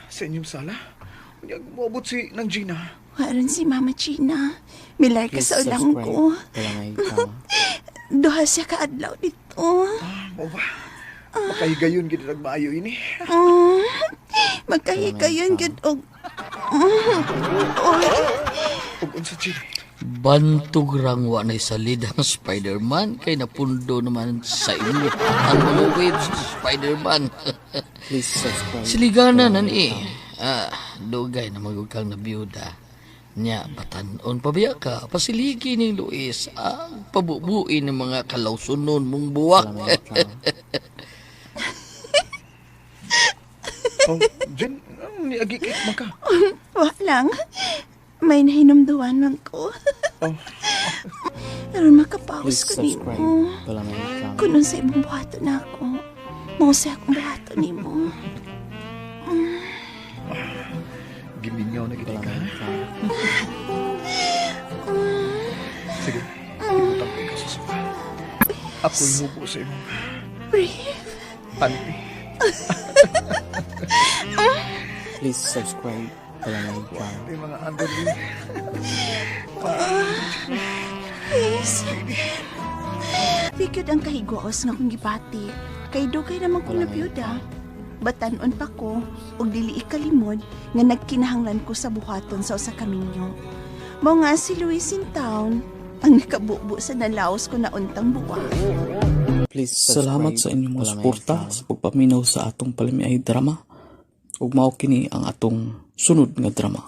Sa inyong sala. Unya, moabot si Nang Gina. Waron si Mama Gina. Milar ka Please sa ulang subscribe. ko. Palamay drama. Duha siya kaadlaw dito. Mao ba? Makahigayon gid nagmaayo ini. Magkahigayon gud og oy. Ug unsa, Jenny? Bantog rang wa na'y salid ang Spider-Man kay napundo naman sa imo ang mga webs ni Spider-Man. Please subscribe. Siligana Palamay nan eh. drama. Ah, dugay na magug kang nabiyuda. Nya, batanon pabiya ka. Pasiligi ni Luis ang pabubuin ng mga kalawsunon mong buwak. Palamay drama. Oh, Jen, niagi kay man ka. Wa lang. May nahinumduan man ko. Oh. Aron makapaos Please ko subscribe. nimo. Palamay drama. Kunon sa imong buhaton na ako. Mao sa akong buhaton nimo. Gimingaw na gid ka. Palamay drama. Sige, ibutang ko ikaw sa sofa. Ako'y mubo sa imong Brief. panty. Please subscribe. Palamay drama. Yung mga underwear. Please. Bigod ang kahiguos nga akong gibati. Kay dugay naman kong Palamay nabiyuda. Batanon pa ko og dili ikalimod nga nagkinahanglan ko sa buhaton sa usa ka minyo. Mao nga si Luis in town ang nakabubo sa nalaos ko na untang buwa. Please subscribe. Salamat sa inyong mga Palamay suporta drama. sa pagpaminaw sa atong palamiay drama. Ug mao kini ang atong sunod nga drama.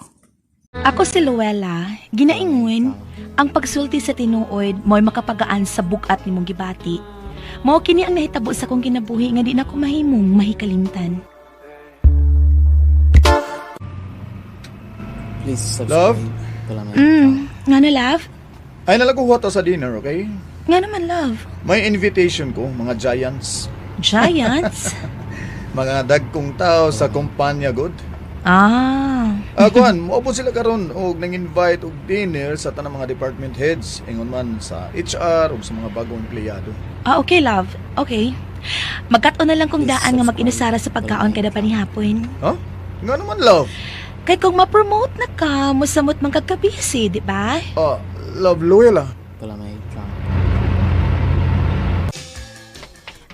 Ako si Luella, ginaingon, ang pagsulti sa tinuod mo'y makapagaan sa bugat nimong gibati. Mao kini ang nahitabo sa akong kinabuhi nga di na ko mahimong mahikalimtan. Please subscribe. Love? Palamay drama. Nga na love? Ay nalaguha ta sa dinner, okay? Nga naman love. May invitation ko, mga giants. Giants? Mga dagkong tao sa kumpanya, good. Ah. Ah, kuan, moabot sila karon og nang-invite og dinner sa tanang mga department heads, ingon man sa HR ug sa mga bagong empleyado. Ah, okay love. Okay. Magkat-on na lang kong Please daan nga subscribe. mag-inusara sa pagkaon kada panihapon. Huh? Nga naman, love. Kay kung ma-promote na ka, musamot man kagkabisi, di ba? Ah, love Luella. Palamay drama.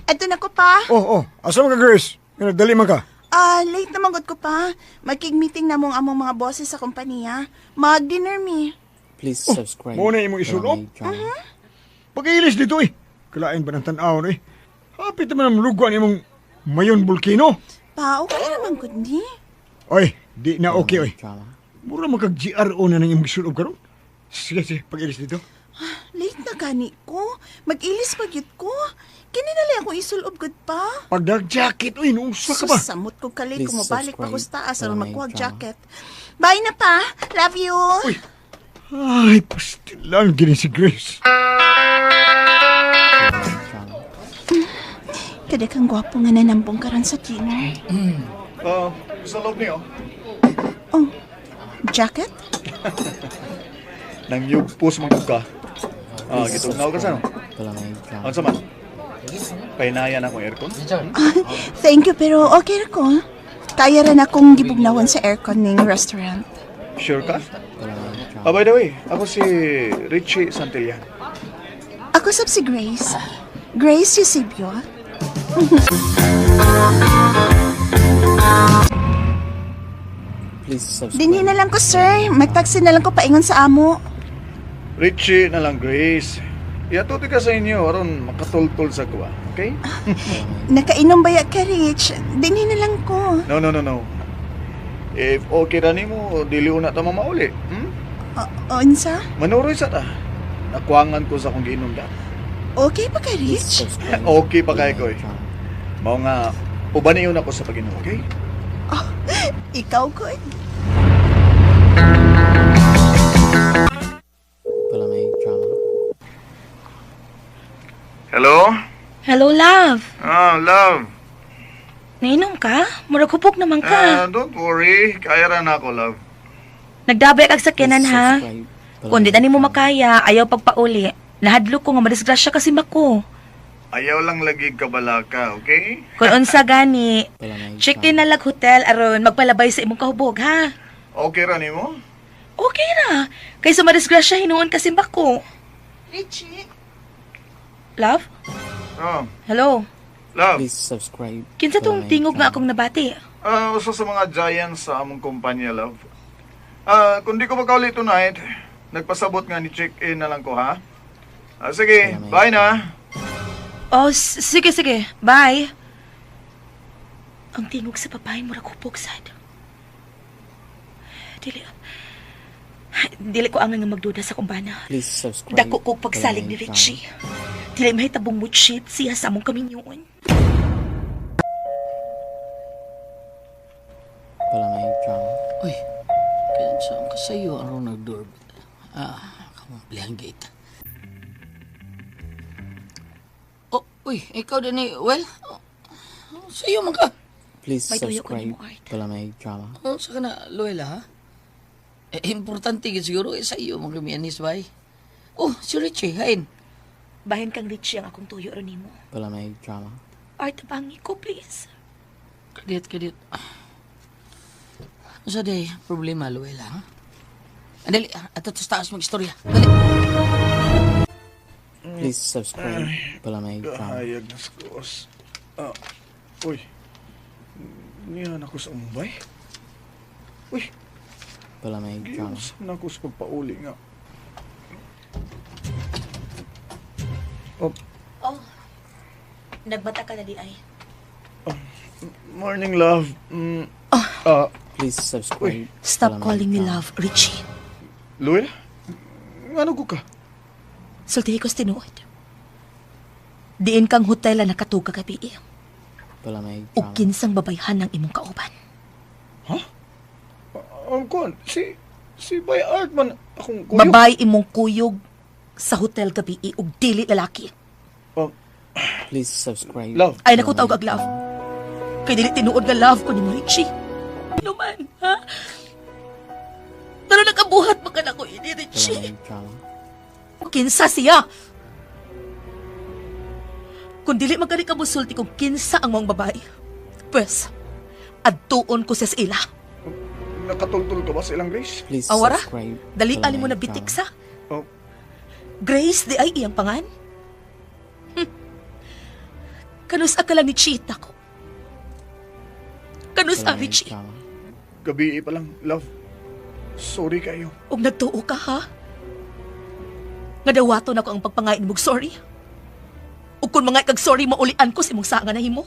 Ato na ko pa. Oh. Asa man ka, Grace? Nga nagdali man ka. Ah, late na magod ko pa. Magkig-meeting na mong among mga bosses sa kompanya. Mag-dinner mi. Please subscribe. Mao na imong isulob? Palamay drama. Pag-ilis dito eh. Kalain ba ng tanaw eh? Hapit naman ang luguan imong Mayon Volcano. Pa, okay naman gud ni. Oy, di na okay oy. Palamay drama. Mura man kag GRO na nang imong isulob karon. Sige, sige, pag-ilis dito. Late na gani ko. Mag-ilis pa gyud ko. Kini na lang akong isulob gud pa. Pag dark jacket oy, nuusa ka ba? Susamot ko kalit Please kung mabalik pa ko subscribe. sa taas aron Palamay magkuha og drama. jacket. Bye na pa. Love you. Uy. Ay, pastilan gini si Grace. Palamay drama. Kada kang gwapo nga nanambong karon sa dinner. Ah, sa loob niyo. Oh, jacket? Nang yugpos man ka. Ah, Please gitugnaw ka sa no. Palamay drama. Unsa man? Pahinaya na akong aircon. Thank you, pero okay ra ko. Kaya ra na akong gibugnawan sa aircon ning restaurant. Sure ka? Palamay drama. Ah, by the way, ako si Richie Santillan. Ako sab si Grace. Grace Eusebio. Please subscribe. Dinhi na lang ko, sir. Magtaxi na lang ko paingon sa amo. Richie na lang, Grace. Iatuti ka sa inyo aron makatultol sa kuwa, okay? Nakainom ba ya ka, Rich? Dinhi na lang ko. No, no, no, no. If okay ra nimo, dili una ta mamauli. Hmm? Unsa? Manuroy sa ta. Nakuangan ko sa akong giinom da. Okay pa ka, Rich? Okay pa kay koy. Mao nga uban niyo na ko sa pag-inom, okay? Ikaw ko. Palamay Drama. Hello? Hello, love. Ah, love. Nainom ka? Murag hupok naman Ah, ka. don't worry. Kaya ra na ako, love. Nagdabay kag sakyanan Please ha. subscribe. Kung di na nimo makaya, ayaw pagpauli. Nahadlok ko nga madisgrasya kasi mako. Ayaw lang lagi kabalaka, okay? Kung unsa gani, Palamay check in na lag hotel aron magpalabay sa imong kahubog ha. Okay ra nimo? Okay ra. Kaysa madisgrasya hinuon kasi bako. Richie? Love? Oh, Hello. love. Please subscribe. Kinsa tong Palamay tingog nga Drama. akong nabati? Ah, usa sa mga giants sa among kumpanya, love. Ah, kung di ko makauli tonight, nagpasabot nga ni check-in na lang ko, ha? Ah, sige, bye na. Oh, sige sige. Bye. Ang tingog sa babae murag hupok sad. Dili. Dili ko angay nga magduda sa kumbana. Please subscribe. Dako ko pagsalig ni Palamay Drama. Richie. Dili mahitabong mo cheat siya sa among kaminyoon. Palamay Drama. Uy, kaya saan ka sa'yo aron nag-doorbell? Ah, kamang gate. Oh, uy, ikaw din eh. Well, oh, sa'yo man ka. Please May tuyo ko subscribe. nimo, Art. Palamay Drama. Oh, sa ka na, Luella, ha? Eh, importante gid siguro eh, sa iyo man kami anis bay. Oh, si Richie, hain. Bahin kang Richie ang akong tuyo ron nimo. Palamay Drama. Art, bangi ko, please. Kadit, kadit. Sa day, problema, Luella, ha? Andali, ato sa taas mag-istorya. Dali. Please subscribe. Palamay Drama. Kahayag na skos. Ah, uy. Niyan ako sa Mumbai. Uy, Palamay Drama. giunsa na ako sa pagpauli nga. Oh, Oh, nagbata ka na di ay. morning, love. Ah, Please subscribe. Stop Palamay calling me Drama. love, Richie. Luella? Ngano ko ka? Sultihi ko sa tinuod. Diin kang hotel na nakatug kagabi. Palamay Ug Drama. kinsang babayhan ang imong kauban. Ang kuan, si Bay Art man akong kuyog. Babay imong kuyog sa hotel gabi ug dili lalaki. Oh, Please subscribe. love. Ay naku tawag ag love. Kay dili tinuod nga love ko nimo Richie. Ano man, ha? Pero nakabuhat man ka na ko ini Richie. Palamay Drama. Kinsa siya? Kung dili magkani ka musulti kung kinsa ang mong babae, pwes, adtuon ko siya sa ila. Nakatultul ka ba sa ilang Grace? Please Awara, subscribe. dali Palamay mo na bitik Drama. sa. Oh, Grace, di ay iyang pangan? Kanus ka lang ni Chita ko. Kanus a Palamay Richie. Drama. gabi pa lang, love. Sorry kayo. Ug nagtuo ka, ha? Nga dawaton ako ang pagpangain mong sorry. Ug kung mga kag sorry, maulian ko sa imong sanga na himo.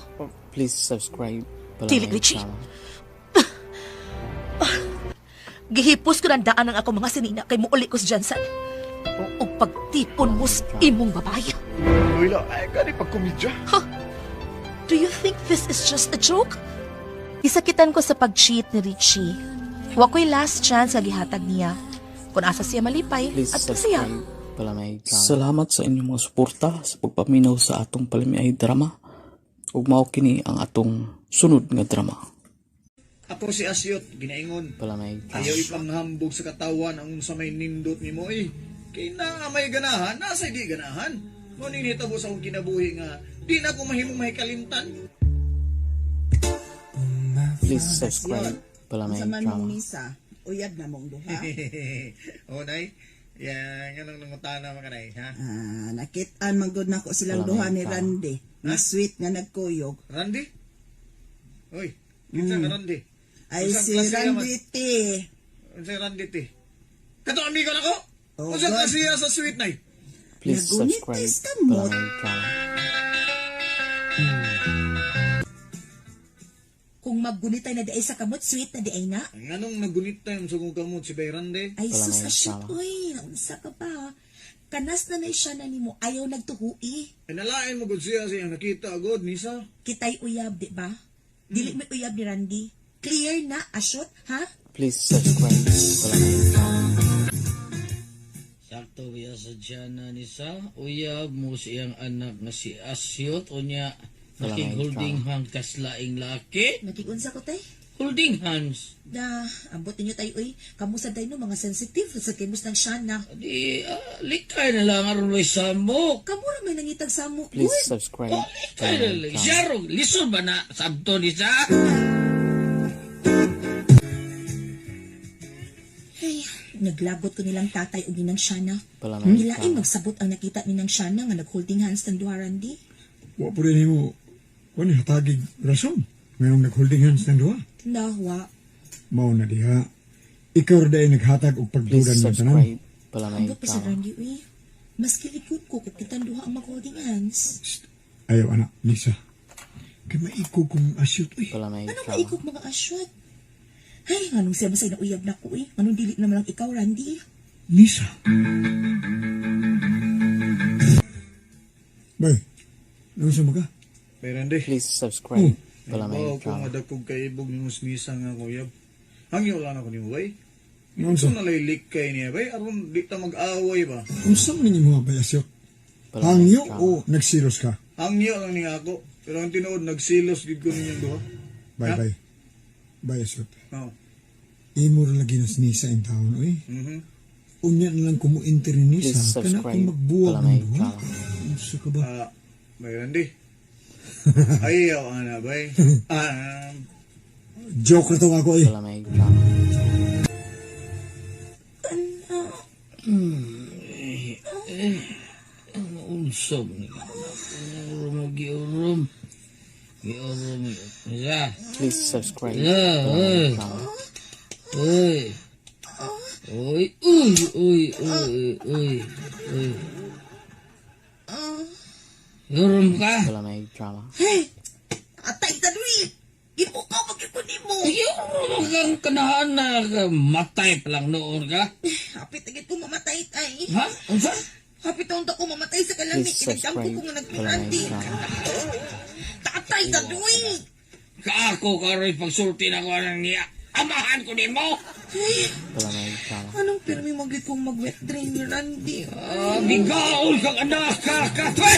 Please subscribe. Dili, Palamay Richie. Drama. Gihipos ko ng daan ang ako mga sinina kay muuli ko sa Jansan. Ug pagtipon mo sa imong babae. Luella, ay gani pagkomedya. Do you think this is just a joke? Isakitan ko sa pag-cheat ni Richie. Wa ko'y last chance nga gihatag niya. Kung asa siya malipay, Please at siya. subscribe. Palamay Drama. Salamat sa inyong mga suporta sa pagpaminaw sa atong palamiay drama. Ug mao kini ang atong sunod nga drama. Ako si Asyot, ginaingon. Palamay Drama. Ayaw ipanghambog sa katawan ang unsa may nindot nimo eh. Kay naa may ganahan, nasa di ganahan. Mo ning nitabo sa akong kinabuhi nga di na ako mahimong mahikalimtan. Please subscribe. Palamay Unsa man mong Drama. misa, uyab na mong duha. O nay, yan nganong nangutana man kanay ha. Ah, nakit-an man gud nako silang Palamay duha ni Drama. Randy. Nga sweet nga nagkuyog. Randy? Uy, kinsa ka Randy? Ay Unsang si klase Randy naman? T. Unsa Randy ti? Kato amigo nako. Oh, Unsa God. klase sa sweet nay? Please Please subscribe Nagunitis kamot. Balamay Drama. Kung maggunitay na diay sa kamot, sweet na diay na. Nganong nagunit time sa kong kamot si Bayrande? Ay sus, Balamay asyot, Drama. uy. Naunsa ka pa. Kanas na na siya na nimo, ayaw nagtuhui. Ay nalain mo gud siya sa iyang nakita agad, Nisa. Kitay uyab, di ba? Dili may uyab ni Randy. Clear na, asyot, ha? Please subscribe Balamay Drama. Sakto biya sa Jana ni sa uyab mo sa iyang anak nga si Asyot unya Wala nakig-holding hand kaslaing laki. Nakikunsa ko, tay. Holding hands. Na, ambot ninyo tayo, uy. Kamu sa day no, mga sensitive. Sa kemos ng siya na. Di, likay na lang aron may samok. Kamu ra may nangitag samo. Please Uy, subscribe Oh, likay na Balamay lang. Drama. Siya rong, lisod ba na sabto ni sa? Ay, naglagot ko nilang tatay o ginang Shana. Balamay Nilain Drama. magsabot ang nakita ni nang Shana nga nag-holding hands ng duha Randy. Wa po rin mo, wa ni hatagig rason. Mayroong nag-holding hands ng duha. Nahwa. Mao na diha. Ikaw ra dahil naghatag og Please pagdudan ng tanan. subscribe Balamay Ambot pa sa Drama. Randy, uy. Mas kilikod ko kung kitang duha ang mag-holding hands. Ayaw anak, Lisa. Kay maiko kong asyot uy. Balamay Anong Drama. maikog mga asyot? Ay, anong siya masay na uyab na ko, eh. Anong dili naman lang ikaw, Randy? Nisa. Bay, naunsa mo ka? Bayrande. Please subscribe Balamay Bawo ko Drama. nga dagkog kaibog ni Nisa nga kuyab. Hangyo lang ako nimo bay. Naunsa? Unsa na lay likay niya bay aron di ta mag-away ba. Unsa man ninyo mga bay asyot? Balamay Hangyo Drama. o nagsilos ka? Hangyo lang niya ako. Pero ang tinuod nagsilos gid ko ninyong duha. Bay, Ha? bay. Bay asyot. Oo. Imo ra lagi nas Nisa in town uy. Mhm. Unya na lang kumuinter ni Please Nisa. Kana subscribe kung magbuwag Balamay ng duha. Drama. Unsa ka ba? Ah, Bayrande. Ayaw ana bay. Ah, Joke na to ako eh. Balamay Drama. Unsa man ni Urum, giurum. Giurum. Nisa. Please subscribe Yeah, Balamay eh. Drama. Uy. Uy, uy, uy, uy, uy, uy. Urum ka? Balamay Drama. Hey! Atay ta, Dwi! Gipukaw magkipon mo! Urum kang kanahan na matay pa lang noon ka. Hapit agad ko mamatay, tay. Ha? Unsa? Hapit taon ta ko mamatay sa kalamig. Please Kinagdampo subscribe ko nga Balamay nagpirandi. Drama. Tatay ta, Dwi! Kaako karoy pagsulti na ko anang niya. Amahan ko nimo. Ay, Balamay Drama. anong pirmi magit kong mag-wet drain ni Randy? Ah, bigaol kang anak ka katwe.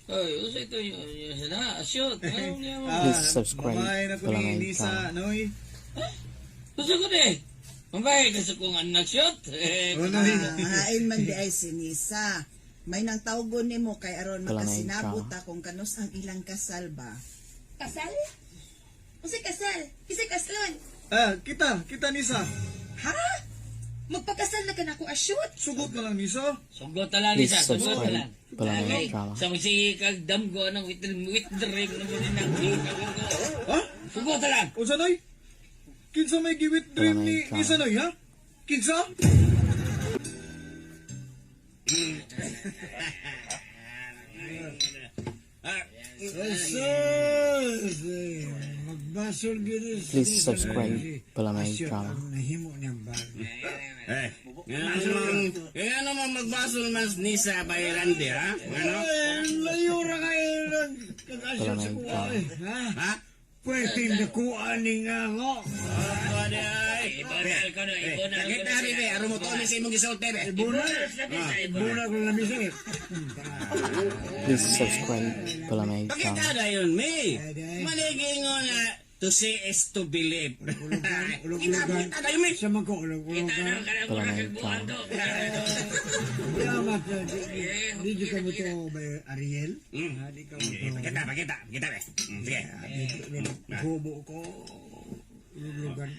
Ay, unsa ito yun? Yun na, asyot. Anong niya mo? Please subscribe Mamay na ko ni Balamay Nisa, Drama. noy. Unsa ko ni? Mabay ka sa kong anak syot. Eh, Oh, noy. Hain man di ay sinisa. May nang tawgon nimo kay aron Wala na yung makasinabot drama. ta kung kanus ang ilang kasal ba. Kasal? Unsay kasal? Kisay kaslon? Ah, kita, kita Nisa. Ha? Magpakasal na ka na ako, asyot? Sugot na lang Nisa. Sugot na lang Please isa, sugot na subscribe lang. Balamay Okay, Drama. sa magsige kag damgo ng withdrawing na mo rin ang Ha? Sugot na lang. Unsa noy? Kinsa may giwit dream ni Balamay Drama. Nisa noy ha? Kinsa? Magbasol gyud Please subscribe Balamay Drama. nahimo niyang bag. Eh, nga naman magbasol mas Nisa Bayrande ha? Ano? Layo ra kayo ng kag-asyot sa Balamay kuha Drama. eh. Ha? Ha? Pwede nakuha ni nga ako. Kita be, aron mo to sa imong gisulti be. Bunag. Bunag na lamisa eh. Please subscribe Balamay Pakita Drama. na yun, me. Maligingon na to see is to believe. Kita Ulog-ulogan. kita kayo, me. Sa man ko ulog-ulogan. Balamay Drama. Yamat na. Di di ka mo to ba Ariel? Ha, Di ka mo to. Pakita, pakita, pakita be. Sige. Hubo ko. Ulog-ulogan.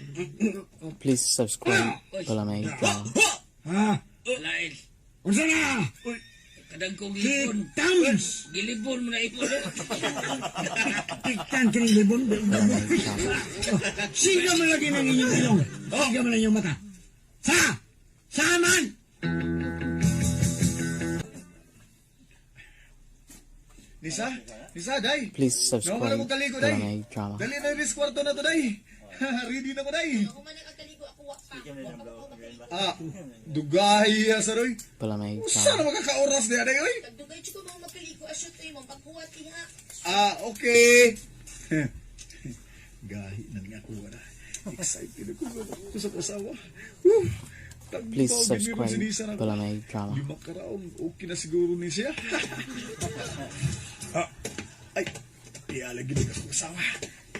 Please subscribe Balamay Drama. Ha? Lain. Unsa na? Kadang kong gilibon. Kitams! Gilibon mo na ipon. Tiktan kining libon. Balamay Drama. Siga man lagi ng inyong ilong. Siga man lang inyong mata. Sa! Saman! Nisa? Nisa, day. Please Nawa subscribe mo kaligo, day. Palamay Drama. Dali na yung kwarto na to, day. Ready na ko, day. Ah, dugay ya, saroy. Palamay Usa Drama. na makakaoras niya, day, oy. Dugay ko mga magkaligo asyot ay mong paghuwat diha. Ah, okay. Gahi na niya ako na. Excited ako ako sa asawa. Woo! Tagpaw, Please gid subscribe si Nisa na ako. Palamay Drama. 5 ka raon, okay na siguro ni siya. Ah, ay, iyala gid ako asawa.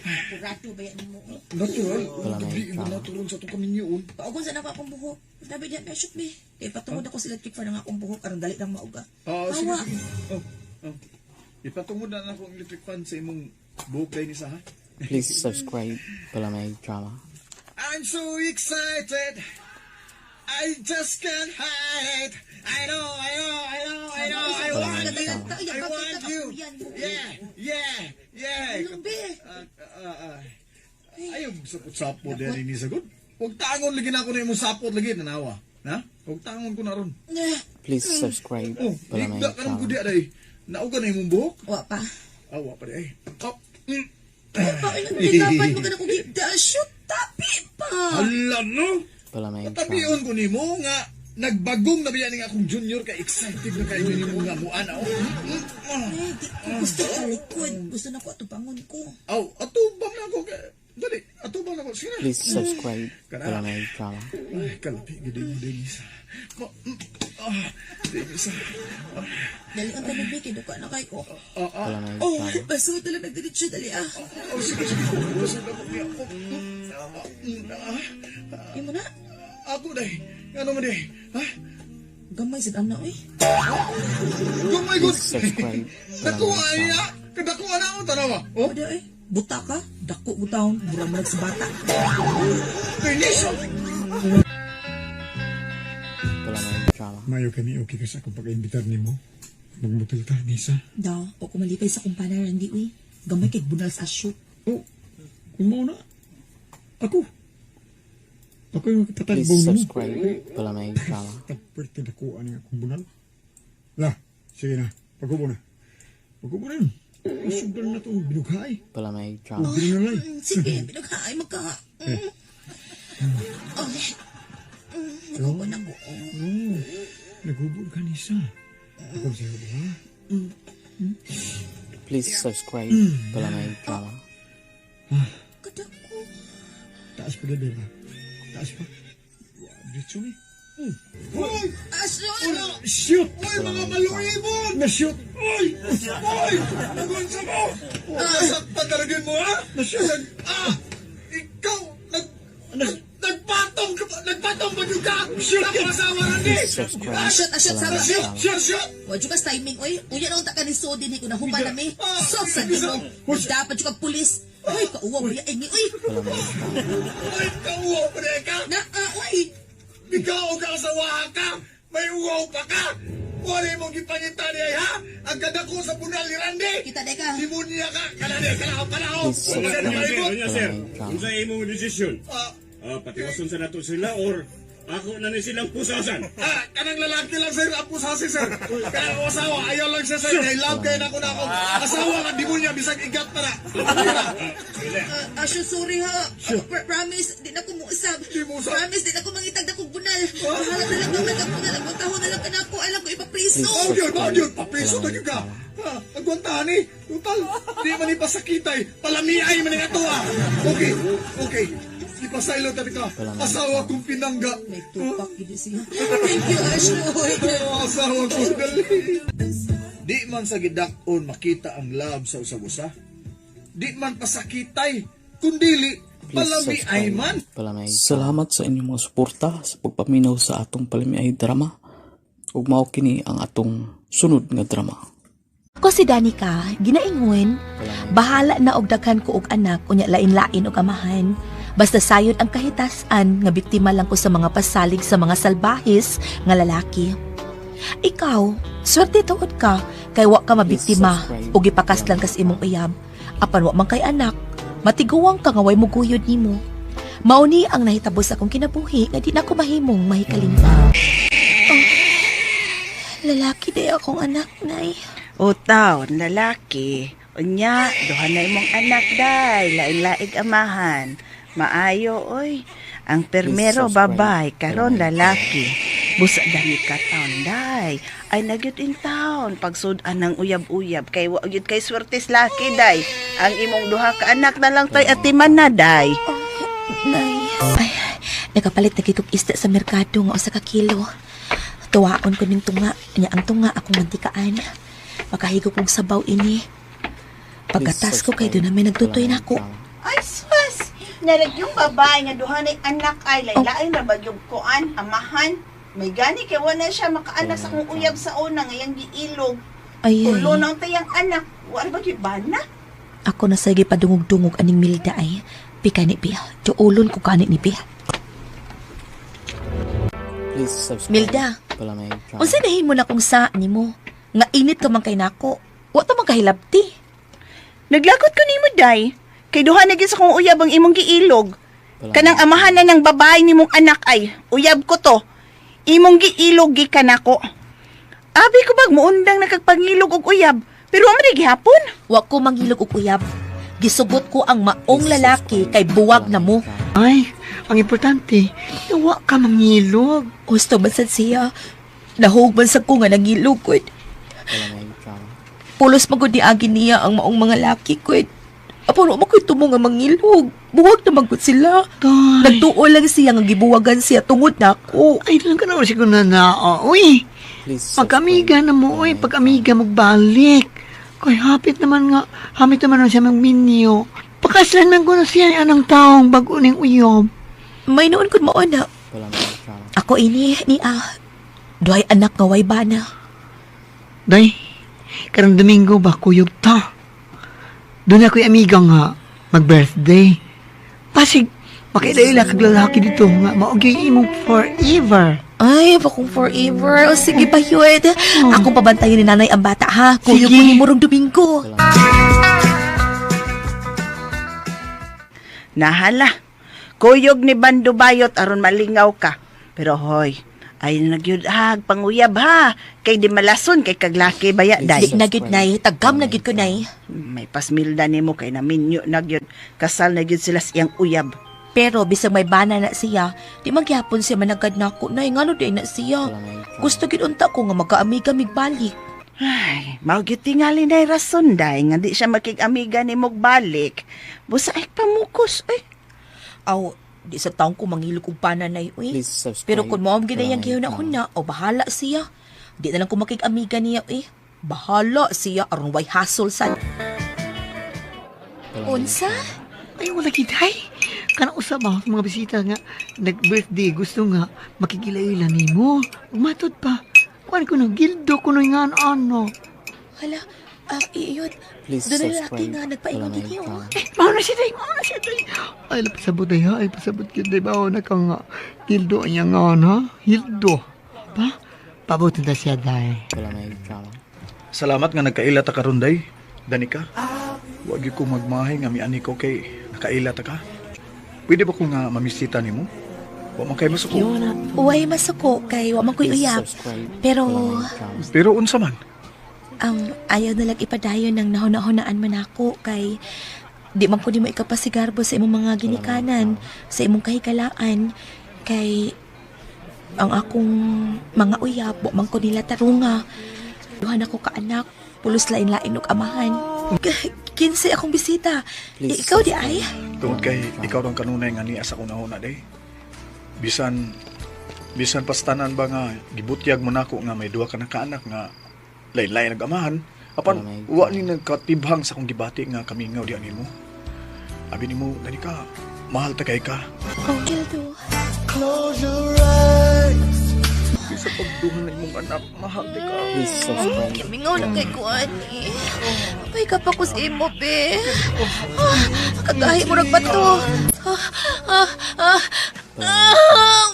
Kurado ba yan mo? Natural, Palamay gabi Drama. natural sa itong kaminyoon. Paugon sa nako akong buhok. Sabi diyan na shoot me. Eh patungod ako sa electric fan ang akong buhok aron dali lang mauga. Ah, sige, Awa. sige. Oh, oh. Ipatungod na na ako ang electric fan sa imong buhok dahil ni sa ha. Please subscribe Palamay Drama. I'm so excited. I just can't hide. I know, I know, I know, I know. I want you. I want you. Yeah. Lumbi. Ah, ah, ah. Ayaw sapot-sapot din ni sagot. Huwag tangon lagi na ako na imong sapot lagi nanawa. Ha? Huwag tangon ko na ron. Please subscribe Oh, Palamay higda ka ng Drama. kudya day. Nauga na imong buhok? Wa pa. Ah, wa pa day. Oh. Pa dapat mo ka na kong higda. Shoot tapi pa. Hala no. Palamay Drama. Tabion ko nimo nga nagbagong na biya ni nga akong junior kay excited na kayo nimo nga muan oh. Eh, di ko gusto sa likod. Gusto na ko atubangon ko. Aw, atubang na ako kay dali, atubang na ako. Sige na. Please subscribe Kana. Palamay Drama. Ay, kalapi gid mo Dennis. Ah, Dennis. Ah, Dali ang tabi kay duka na kay ko. ah, ah. Palamay Oh, Drama. basta dali nagdiretso dali ah. Oh, sige, sige. Busog na ko niya. Oh, ah, ah. Imo na. Ako day. Ano man day? Ha? Gamay sad ana oy. Oh my God. Please subscribe Nakuha Palamay ay Drama. na. Kadakuha na ako tanawa. Oh, Ada eh. Buta ka, dako butawon, mura man sa bata. Dennis. Palamay Drama. Mayo kami okay ka sa akong pag-imbitar nimo. Magmutil ta, Nisa. Da, o kumalipay sa kumpana Randy uy. Gamay kay bunal sa asyot. Oh, kung mao na. Ako. Ako yung Please magpatagbaw nimo. subscribe Palamay Drama. Tagperte na kuha niya akong bunal. La, sige na. Paghubo na. Paghubo na yun. Sugdan na itong binughay. Palamay O, Drama. binunalay. Sige, binughaay magka. Oh. Nagubo na ko. Oh, naghubo ka, Nisa. Ako siya hubo, ha? Please subscribe Palamay Drama. Kadako. Taas pa, Beba. Taas pa. Wa, Diretso ni. Hoy! Asyot! Shoot! Hoy, mga maluibon! Na-shoot! Hoy! Hoy! Nagunsa mo! Nasaktan talaga mo, ha? Na-shoot! Ah! Ikaw! Nag... Nag... Nagpatong ka ba? Nagpatong ba yun ka? Shoot! Sa asawa Randy! Please subscribe Asyot, asyot, Palamay sama. Shoot! Drama. Shoot! Shoot! Wa jud ka timing oy. Uya na unta ka ni Sodin ko na human na mi. So sa Ginoo. Dapat jud ka pulis. Uy, kauwa mo ya ini oy. Palamay Drama. Uy, kauwaw pa rin ka! Na ah, oy. Ikaw ka asawa ka! May uwaw pa ka! Wala mong gipangita niya, ha? Ang kadako sa bunal ni Randy! Kita day ka. Demonya ka! Kanani, kanao, kanao! Please subscribe Wala Palamay Drama. Unsa imong desisyon? Ah, Ah, patiwason sa nato sila or ako na ni silang pusasan. Ah, kanang lalaki lang sir, ang pusasi sir. Kanang asawa, ayaw lang siya sir. Kay love kay nako na ako. Asawa nga demonya bisag igat pa na. Ah, Asyo, sorry ha. Promise, di na ko muusab. Di mo usab? Promise, di na ko mangitag na kong bunal. Bahala na lang kang nagabunal. Ang taho na lang ka na ako. Alam ko, ipapriso. Please Oh, yun, oh, yun. Papiso Palamay na yun ka. Drama. Ha, agwantahan eh. Total, di man ipasakitay. Palamiay man ang ato ah. Okay, okay. Ipasaylo tabi ka. Asawa kong pinangga. May tupak gid siya. Thank you, Asyo. Oh, asawa kong dali. Di man sa gidak-on makita ang love sa usag-usa. Di man pasakitay, kundili Please palamiay subscribe man. Palamay Drama. Salamat sa inyong mga suporta sa pagpaminaw sa atong palamiay drama. Ug mao kini ang atong sunod nga drama. Ko si Danica, ginaingon, Palamay bahala na og daghan ko og anak unya lain-lain og amahan. Basta sayod ang kahitasan nga biktima lang ko sa mga pasalig sa mga salbahis nga lalaki. Ikaw, swerte tuod ka kay wa ka mabiktima Please subscribe. ug gipakaslan kas imong uyab. Apan wa man kay anak, matiguang ka nga way muguyod nimo. Mao ni ang nahitabo sa akong kinabuhi nga di na ko mahimong mahikalimtan. Oh, lalaki day akong anak, Nay. O taon, lalaki. Unya, duha na imong anak, day. Laing-laig amahan. Maayo, oy. Ang permero Please subscribe. babay, karon lalaki. Busa dami ka taon, day. Ay nagyud in town. Pagsud-an ng uyab-uyab. Kay wa gyud kay swertes laki, day. Ang imong duha ka anak na lang tay atiman na, day. Nay. Ay, nakapalit na kikog isda sa merkado nga usa ka kilo. Tuwaon ko ning tunga. Nya ang tunga akong mantikaan. Makahigop og sabaw ini. Pagkatas ko kay doon namin nagtutoy nako. Ay, sus! Narag yung babae nga duha na anak ay lain-lain ra ba yung kuan, amahan. May gani kay wala siya makaanak sa akong uyab sa una ngayang giilog. Ay, ay. Tulo nang tayang anak. Wala ba gyud bana? Ako na sige padungog-dungog aning milda ay. Pika ni Pia. Tuulon ko kani ni Pia. Please subscribe. Milda. Palamay Drama. Unsa nahimo na kung sa nimo? Nga init ka man kay nako. Wa ta man kahilabti. Naglagot ko nimo, day. Kay duha na gyud sa akong uyab ang imong giilog. Kanang amahan na ng babae nimong anak ay, uyab ko to. Imong giilog gikan nako. Abi ko bag muundang nakagpangilog og uyab, pero wa man di gihapon. Wa ko mangilog og uyab. Gisugot ko ang maong lalaki kay buwag na mo. Ay, ang importante, wa ka mangilog. Gusto man sad siya. Nahug man sad ko nga nangilog ko. Palamay Drama. Pulos magud ni agi niya ang maong mga laki ko. Apo wa man ko'y tumo nga mangilog. Buwag na magud sila. Tay. Nagtuo lang siya nga gibuwagan siya tungod nako. Ay, lang ka na siguro na na. Uy, Please subscribe. pag-amiga na mo, uy, pag-amiga magbalik. Kay hapit naman nga, hapit naman na siya magminyo. Pakaslan man ko na siya anang taong bago ning uyob. May noon kun mao na. Palamay Drama. Ako ini ni ah. Duhay anak nga way bana. Day, karong Domingo ba kuyog ta? Doon ako'y amiga nga, mag-birthday. Pasig, makilaila kag lalaki dito nga, maugay imong forever. Ay, bakong forever. O sige pa, Hewitt. Akong pabantayan ni nanay ang bata, ha? Kuyog Sige. ko ni Murong Domingo. Nahala. Kuyog ni Bando Bayot aron malingaw ka. Pero hoy, ay nagyud hag panguyab ha. Kay di malason kay kaglaki baya day. Di na gyud, nay. Tagam na gyud ko, nay. May pasmilda nimo kay naminyo na gyud. Kasal na gyud sila sa iyang uyab. Pero bisag may bana na siya, di magyapon siya managad nako, nay. Ngano di na siya. Palamay Drama. Gusto gyud unta ko nga magkaamiga migbalik. Ay, mao gyud tingali nay rason day nga di siya makig-amiga nimo balik. Busa ay pamukos ay. Aw, di sa taong ko mangilog og bana, nay, uy. Please subscribe. Pero kung mo ang ginayang Palamay gihuna-huna, o bahala siya. Di na lang ko makig-amiga niya, eh. Bahala siya aron way hasol sad. Palamay Unsa? Ay, wala kitay. Kanang usab ba sa mga bisita nga nag-birthday, gusto nga makikilaila nimo. Matod pa. Kuan ko no, gildo ko no nga ano. Hala, ah, iyon. Please Doon na lalaki subscribe. nga nagpaingon Palamay din oh. Drama. Eh, mao na siya day, mao na siya day. Ay, pasabot day ha, ay pasabot gyud day mao na ka nga. Gildo niya nga na, gildo. Ba? Pabutin ta siya day. Palamay Drama. Salamat nga nagkaila ta karon day. Danica, wag gyud ko magmahay nga miani ko kay nakaila ta ka. Pwede ba ko nga mamisita nimo? Wa man kay masuko. Uway masuko kay wa man ko'y Please uyab. subscribe. Pero Palamay Drama. Pero unsa man? Ayaw na lang ipadayon ng nahuna-hunaan man ako kay di man ko nimo ikapasigarbo sa imong mga ginikanan, sa imong kahikalaan kay ang akong mga uyab wa man ko nila tarunga. Duhan ako ka anak, pulos lain-lain og amahan. Kinsa akong bisita. Please Ikaw di ay. Tungod kay ikaw rong kanunay nga niya sa unahuna day. Bisan bisan pastanan ba nga gibutyag mo nako nga may duha ka na kaanak nga lain-lain nag-amahan apan wa ni nagkatibhang sa akong gibati nga kamingaw di animo. Abi nimo Danica, mahal ta kay ka. Oh, Gildo. Bisa pagduhan na imong anak, mahal ta ka. Please subscribe. Kimingaw na kay kuani. Pay ka pa ko sa imo, be. Ah, kagahi mo bato. Ah, ah, ah, ah.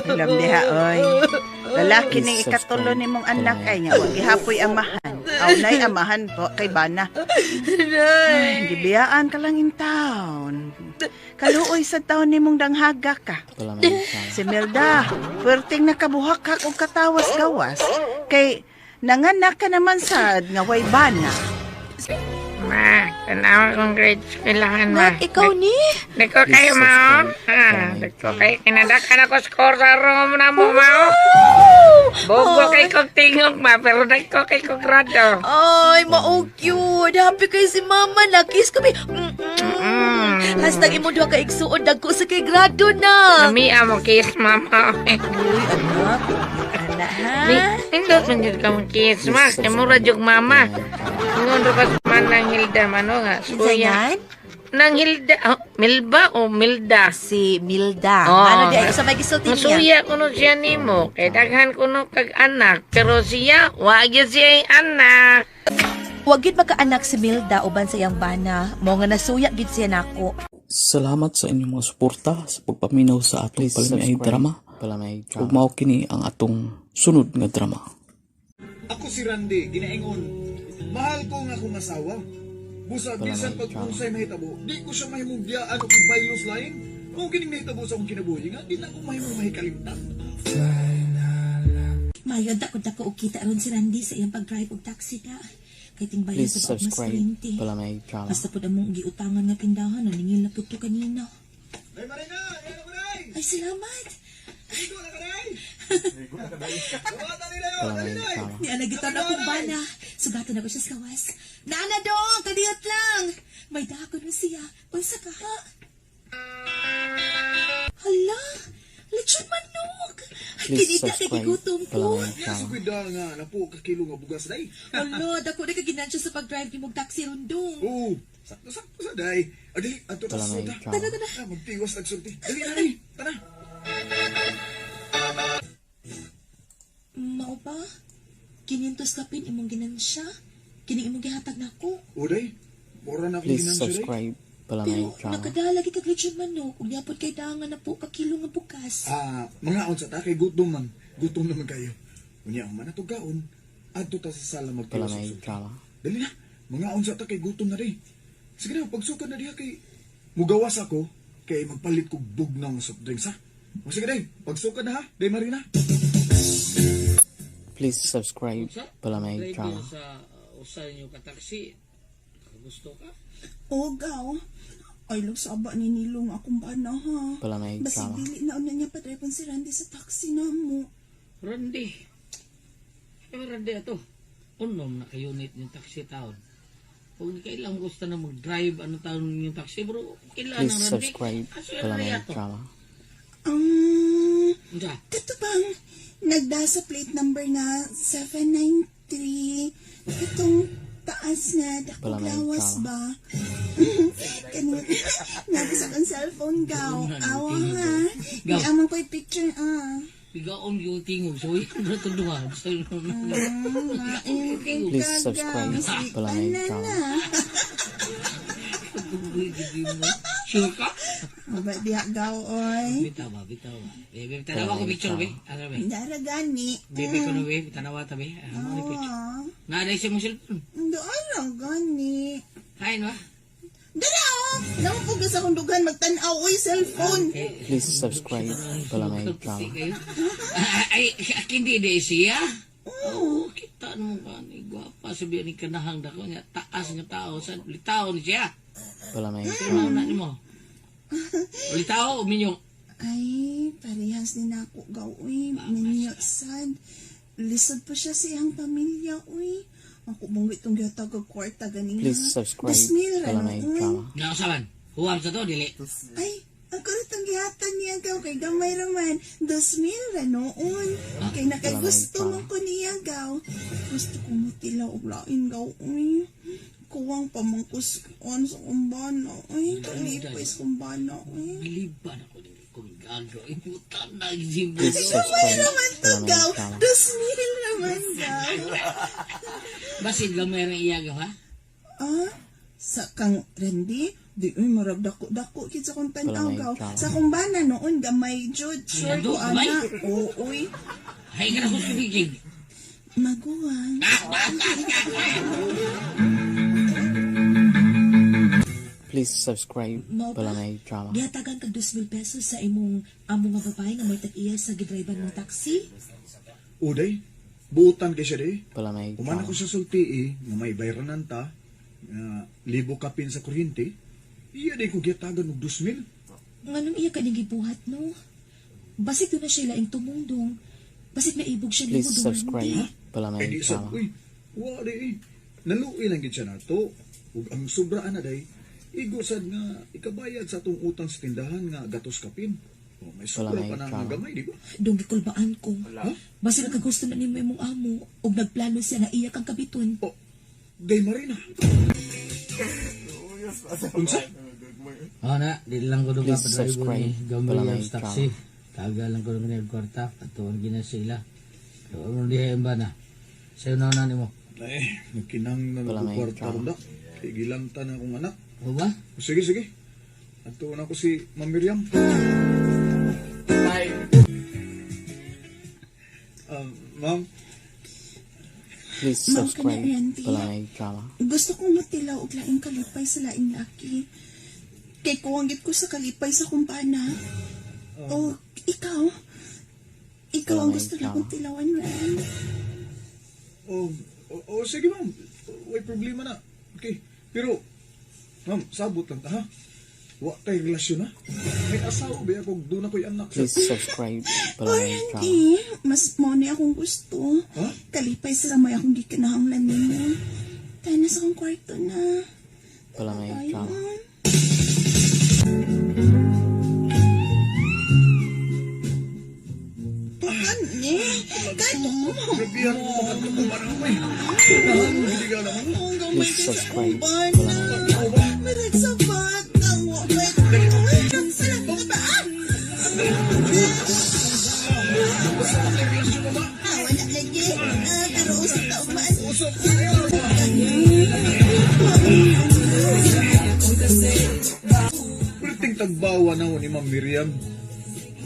Alam diha oy. Lalaki Please ning ikatulo subscribe nimong anak Palamay ay nga wa gihapoy amahan. Aw nay amahan po kay bana. Ay, gibiyaan ka lang in town. Kaluoy sa taon nimong danghaga ka. Palamay Drama. Si Melda, perting nakabuhak og katawas-gawas. Kay nanganak ka naman sad nga way bana. Ma, tanawa kong grade eskwelahan, ma. Nak, ikaw ni? Dako Please kayo, ma, oh. subscribe Ha, Palamay dako Drama. kayo. Kinadakan ako score sa room na mo, ma, oh. Bogo kay kong tingog, ma, pero dako kay kong grado. Ay, mao cute. Happy kay si mama na. Kiss kami. Mm-mm. Hashtag imo duha ka igsuon dagko sa kay grado na. Namia mo kiss, mama. Uy, anak. Ana ha. Nindot man jud ka mo kiss, ma. Please Kay mura subscribe jud mama. Palamay Drama. Ingon ra ka sa man ng Hilda, mano nga. Kinsa Suya. yan? Nang Hilda, oh, Milba o Milda? Si Milda. Oo. Ano di ay sa may gisulti niya? Masuya kuno siya nimo kay daghan kuno kag anak pero siya wa gyud siya ay anak. Wa gyud makaanak si Milda uban sa iyang bana. Mao nga nasuya gyud siya nako. Salamat sa inyong mga suporta sa pagpaminaw sa atong Please Palamiay subscribe Drama. Palamay Ug Drama. mao kini ang atong sunod nga drama. Ako si Randy, ginaingon. Mahal ko nga akong asawa. Busa bisan Palamay pag Drama. unsay mahitabo, di ko siya mahimong biyaan o baylos lain. Mao kining nahitabo sa akong kinabuhi nga, di na ako mahimong mahikalimtan. Mayo dako dako og kita ron si Randy sa iyang pag-drive og taxi ka. Kay tingbayan Please sa pag mas subscribe 20. Palamay Drama. Basta pud among giutangan nga tindahan, naningil na pud to kanina. Day Marina, yan ako day! Ay, salamat. Ligo na ka day! Buhatan nila yun, Palamay dali day! Drama. Ni alagitan akong bana. Sugatan ako siya sa kawas. Nana dong, kadiyot lang. May dako nun siya. Unsa ka ha? Hala, lechon manok. Ay, Please kinita kay subscribe gigutom ko. Palamay Yan sa Drama. kwida nga, napo ka kilo nga bugas day. Hala, dako na kaginansya sa pag-drive ni mong taxi rundong. Oo, sakto-sakto sa day. Ah, dali, adto ta sa Palamay suda. Drama. Tara, tara. Ah, magtiwas nagsulti. Dali na, dali. Tara. Mao ba? Kinintos kapin imong ginansya. Kini imong gihatag nako. O day, mura na akong Please ginansya day. subscribe Palamay Pero Drama. nakadala kag lechon manok ug niapod kay dangan na po ka kilo nga bukas. Ah, mga unsa ta kay gutom man. Gutom naman kayo. Unya man ato gaon. Adto ta sa sala magtiwas Palamay og sulti. Drama. Dali na. Mga unsa ta kay gutom na day. Sige na, pagsukad na diha kay mugawas ako kay magpalit kog bugnaw nga soft drinks ha. O sige day, pagsukad na ha. Day Marina. Please subscribe Unsa? Palamay Driver Drama. sa usa ninyo ka taxi. Gusto ka? O gaw. Ay lang saba ni Nilo nga akong bana ha. Palamay Basig Drama. dili na una niya padrepon si Randy sa taxi na mo. Randy. Eh, Randy ato. Unom na kayo unit ng taxi taon. Kung kailang gusto na mag-drive ano taon yung taxi bro, kailangan Please ng Randy. subscribe Aso yung Palamay ato. Drama. Unsa? Kato bang nagda sa plate number nga 793 itong taas nga dakong Palamay lawas Drama. ba? Kani nabi sa akong cellphone gaw. Awa ha. Gaw. Ni amang ko'y picture ah. Bigaon yung tingog. So, yun na ito duha. Maingking Please ka subscribe gaw. Sige, Palamay tanan Drama. na. Sure ka? Aba diha gaw oy. Bitaw ba, bitaw ba. Bebe, tanawa ko picture, be. Ano, be? Dara gani. Bebe ko na, be. Tanawa ta, be. Ano ni picture? Ah, Naaday siya mong cellphone. doon lang gani. Kain ba? Dara oh! Namupugos akong dughan magtan-aw oy cellphone. Please subscribe Palamay Drama. Kayo. Ay, hindi di siya. Oo, kita mo ka ni gwapa sabi ni kanahang dako niya taas nga tao sa litaw ni siya. Palamay Pero Drama. na nimo. Litaw o minyo. Ay, parehas ni nako gaw uy. Minyo sad. Lisod pa siya sa iyang pamilya uy. Ako mong itong gihatag og kwarta ganin Please subscribe Bismillah Palamay uy. Drama. Nga usaban. Huwam sa to dili. Ay, ako rin itong gihatan niya gaw kay gamay raman. 2,000 ra noon. Kay nakagusto man ko niya gaw. Gusto ko mutilaw og lain gaw uy. Kuwang pamangkus on sa kumbana uy. Kalipay sa kumbana uy. Liban ako dili kung gago imutan na gym. Please Gamay subscribe raman to Palamay gaw. Drama. 2,000 raman gaw. Basin gamay ra iya gaw ha. Ah, sa kang Randy, di uy marag dako dako kit sa kong tan-aw Palamay gaw. Drama. Sa kong bana noon gamay jud sure Ay, ko gamay? ana. Oo uy. Hay ka na ko sumigig. Maguwang. Please subscribe Mao ba? Balanay Drama. Gihatagan kag 2,000 pesos sa imong amo nga babae nga may tag-iya sa gidriban mong taxi. Uday, buutan kay siya day. Balanay Human Drama. ako sa sulti eh, nga may bayranan ta, nga libo kapin sa kuryente, iya day ko gihatagan og 2,000. Nganong iya ka ning gibuhat no? Basig doon na siya laing tumungdong. Basig naibog siya nimo Please dong subscribe Eh Balanay di sad, Drama. uy, wa day eh. Naluoy lang gid siya nato. Ug ang sobraan na day, igo sad nga ikabayad sa atong utang sa tindahan nga gatos kapin. O, may sobra Balanay pa na nga Drama. gamay, di ba? Dong gikulbaan ko. Ha? Basig nakagusto na nimo imong amo ug nagplano siya nga iya kang kabiton. Oh, day Marina. Unsa? Oh na, di lang ko Please duga padrive subscribe. ni Gamay Balanay ang taxi. Taga lang ko duga kwarta katuon gina sila. Pero ano diha ba na? Sayo na na nimo. Eh, nagkinang na Balanay nagkukwarta Drama. ron da. Kay gilanta na akong anak. O ba? Sige, sige. Antuon ako si Ma'am Miriam. Ma'am, Please Mao ka na, subscribe Randy. Balanay Drama. Gusto kong matilaw og laing kalipay sa laing laki. Kay kuwanggit ko sa kalipay sa kumpana. O ikaw, ikaw ang Balanay gusto na Drama. kong tilawan, Ren. oh, oh, oh, sige ma'am. Way problema na. Okay. Pero, ma'am, sabot lang ta ha. Wa kay relasyon ha. May asawa ba ako? Doon ako'y anak. Please subscribe O, Balanay Drama. Randy, mas mo na akong gusto. Ha? Kalipay sa may akong gikinahanglan nimo. Tayo na sa akong kwarto na. Balanay Tayo. Drama. Tukan ni. Kato mo. Grabihan mo makatukuman ako eh. Nahan, hindi ka naman. Ang gamay Please kay sa subscribe. uban. Balanay Marag sa batang wakay. Sala ko ba? Ah, wala lagi. Ah, pero usap ta ugmaan. Perting tagbawa na ni Ma'am Miriam.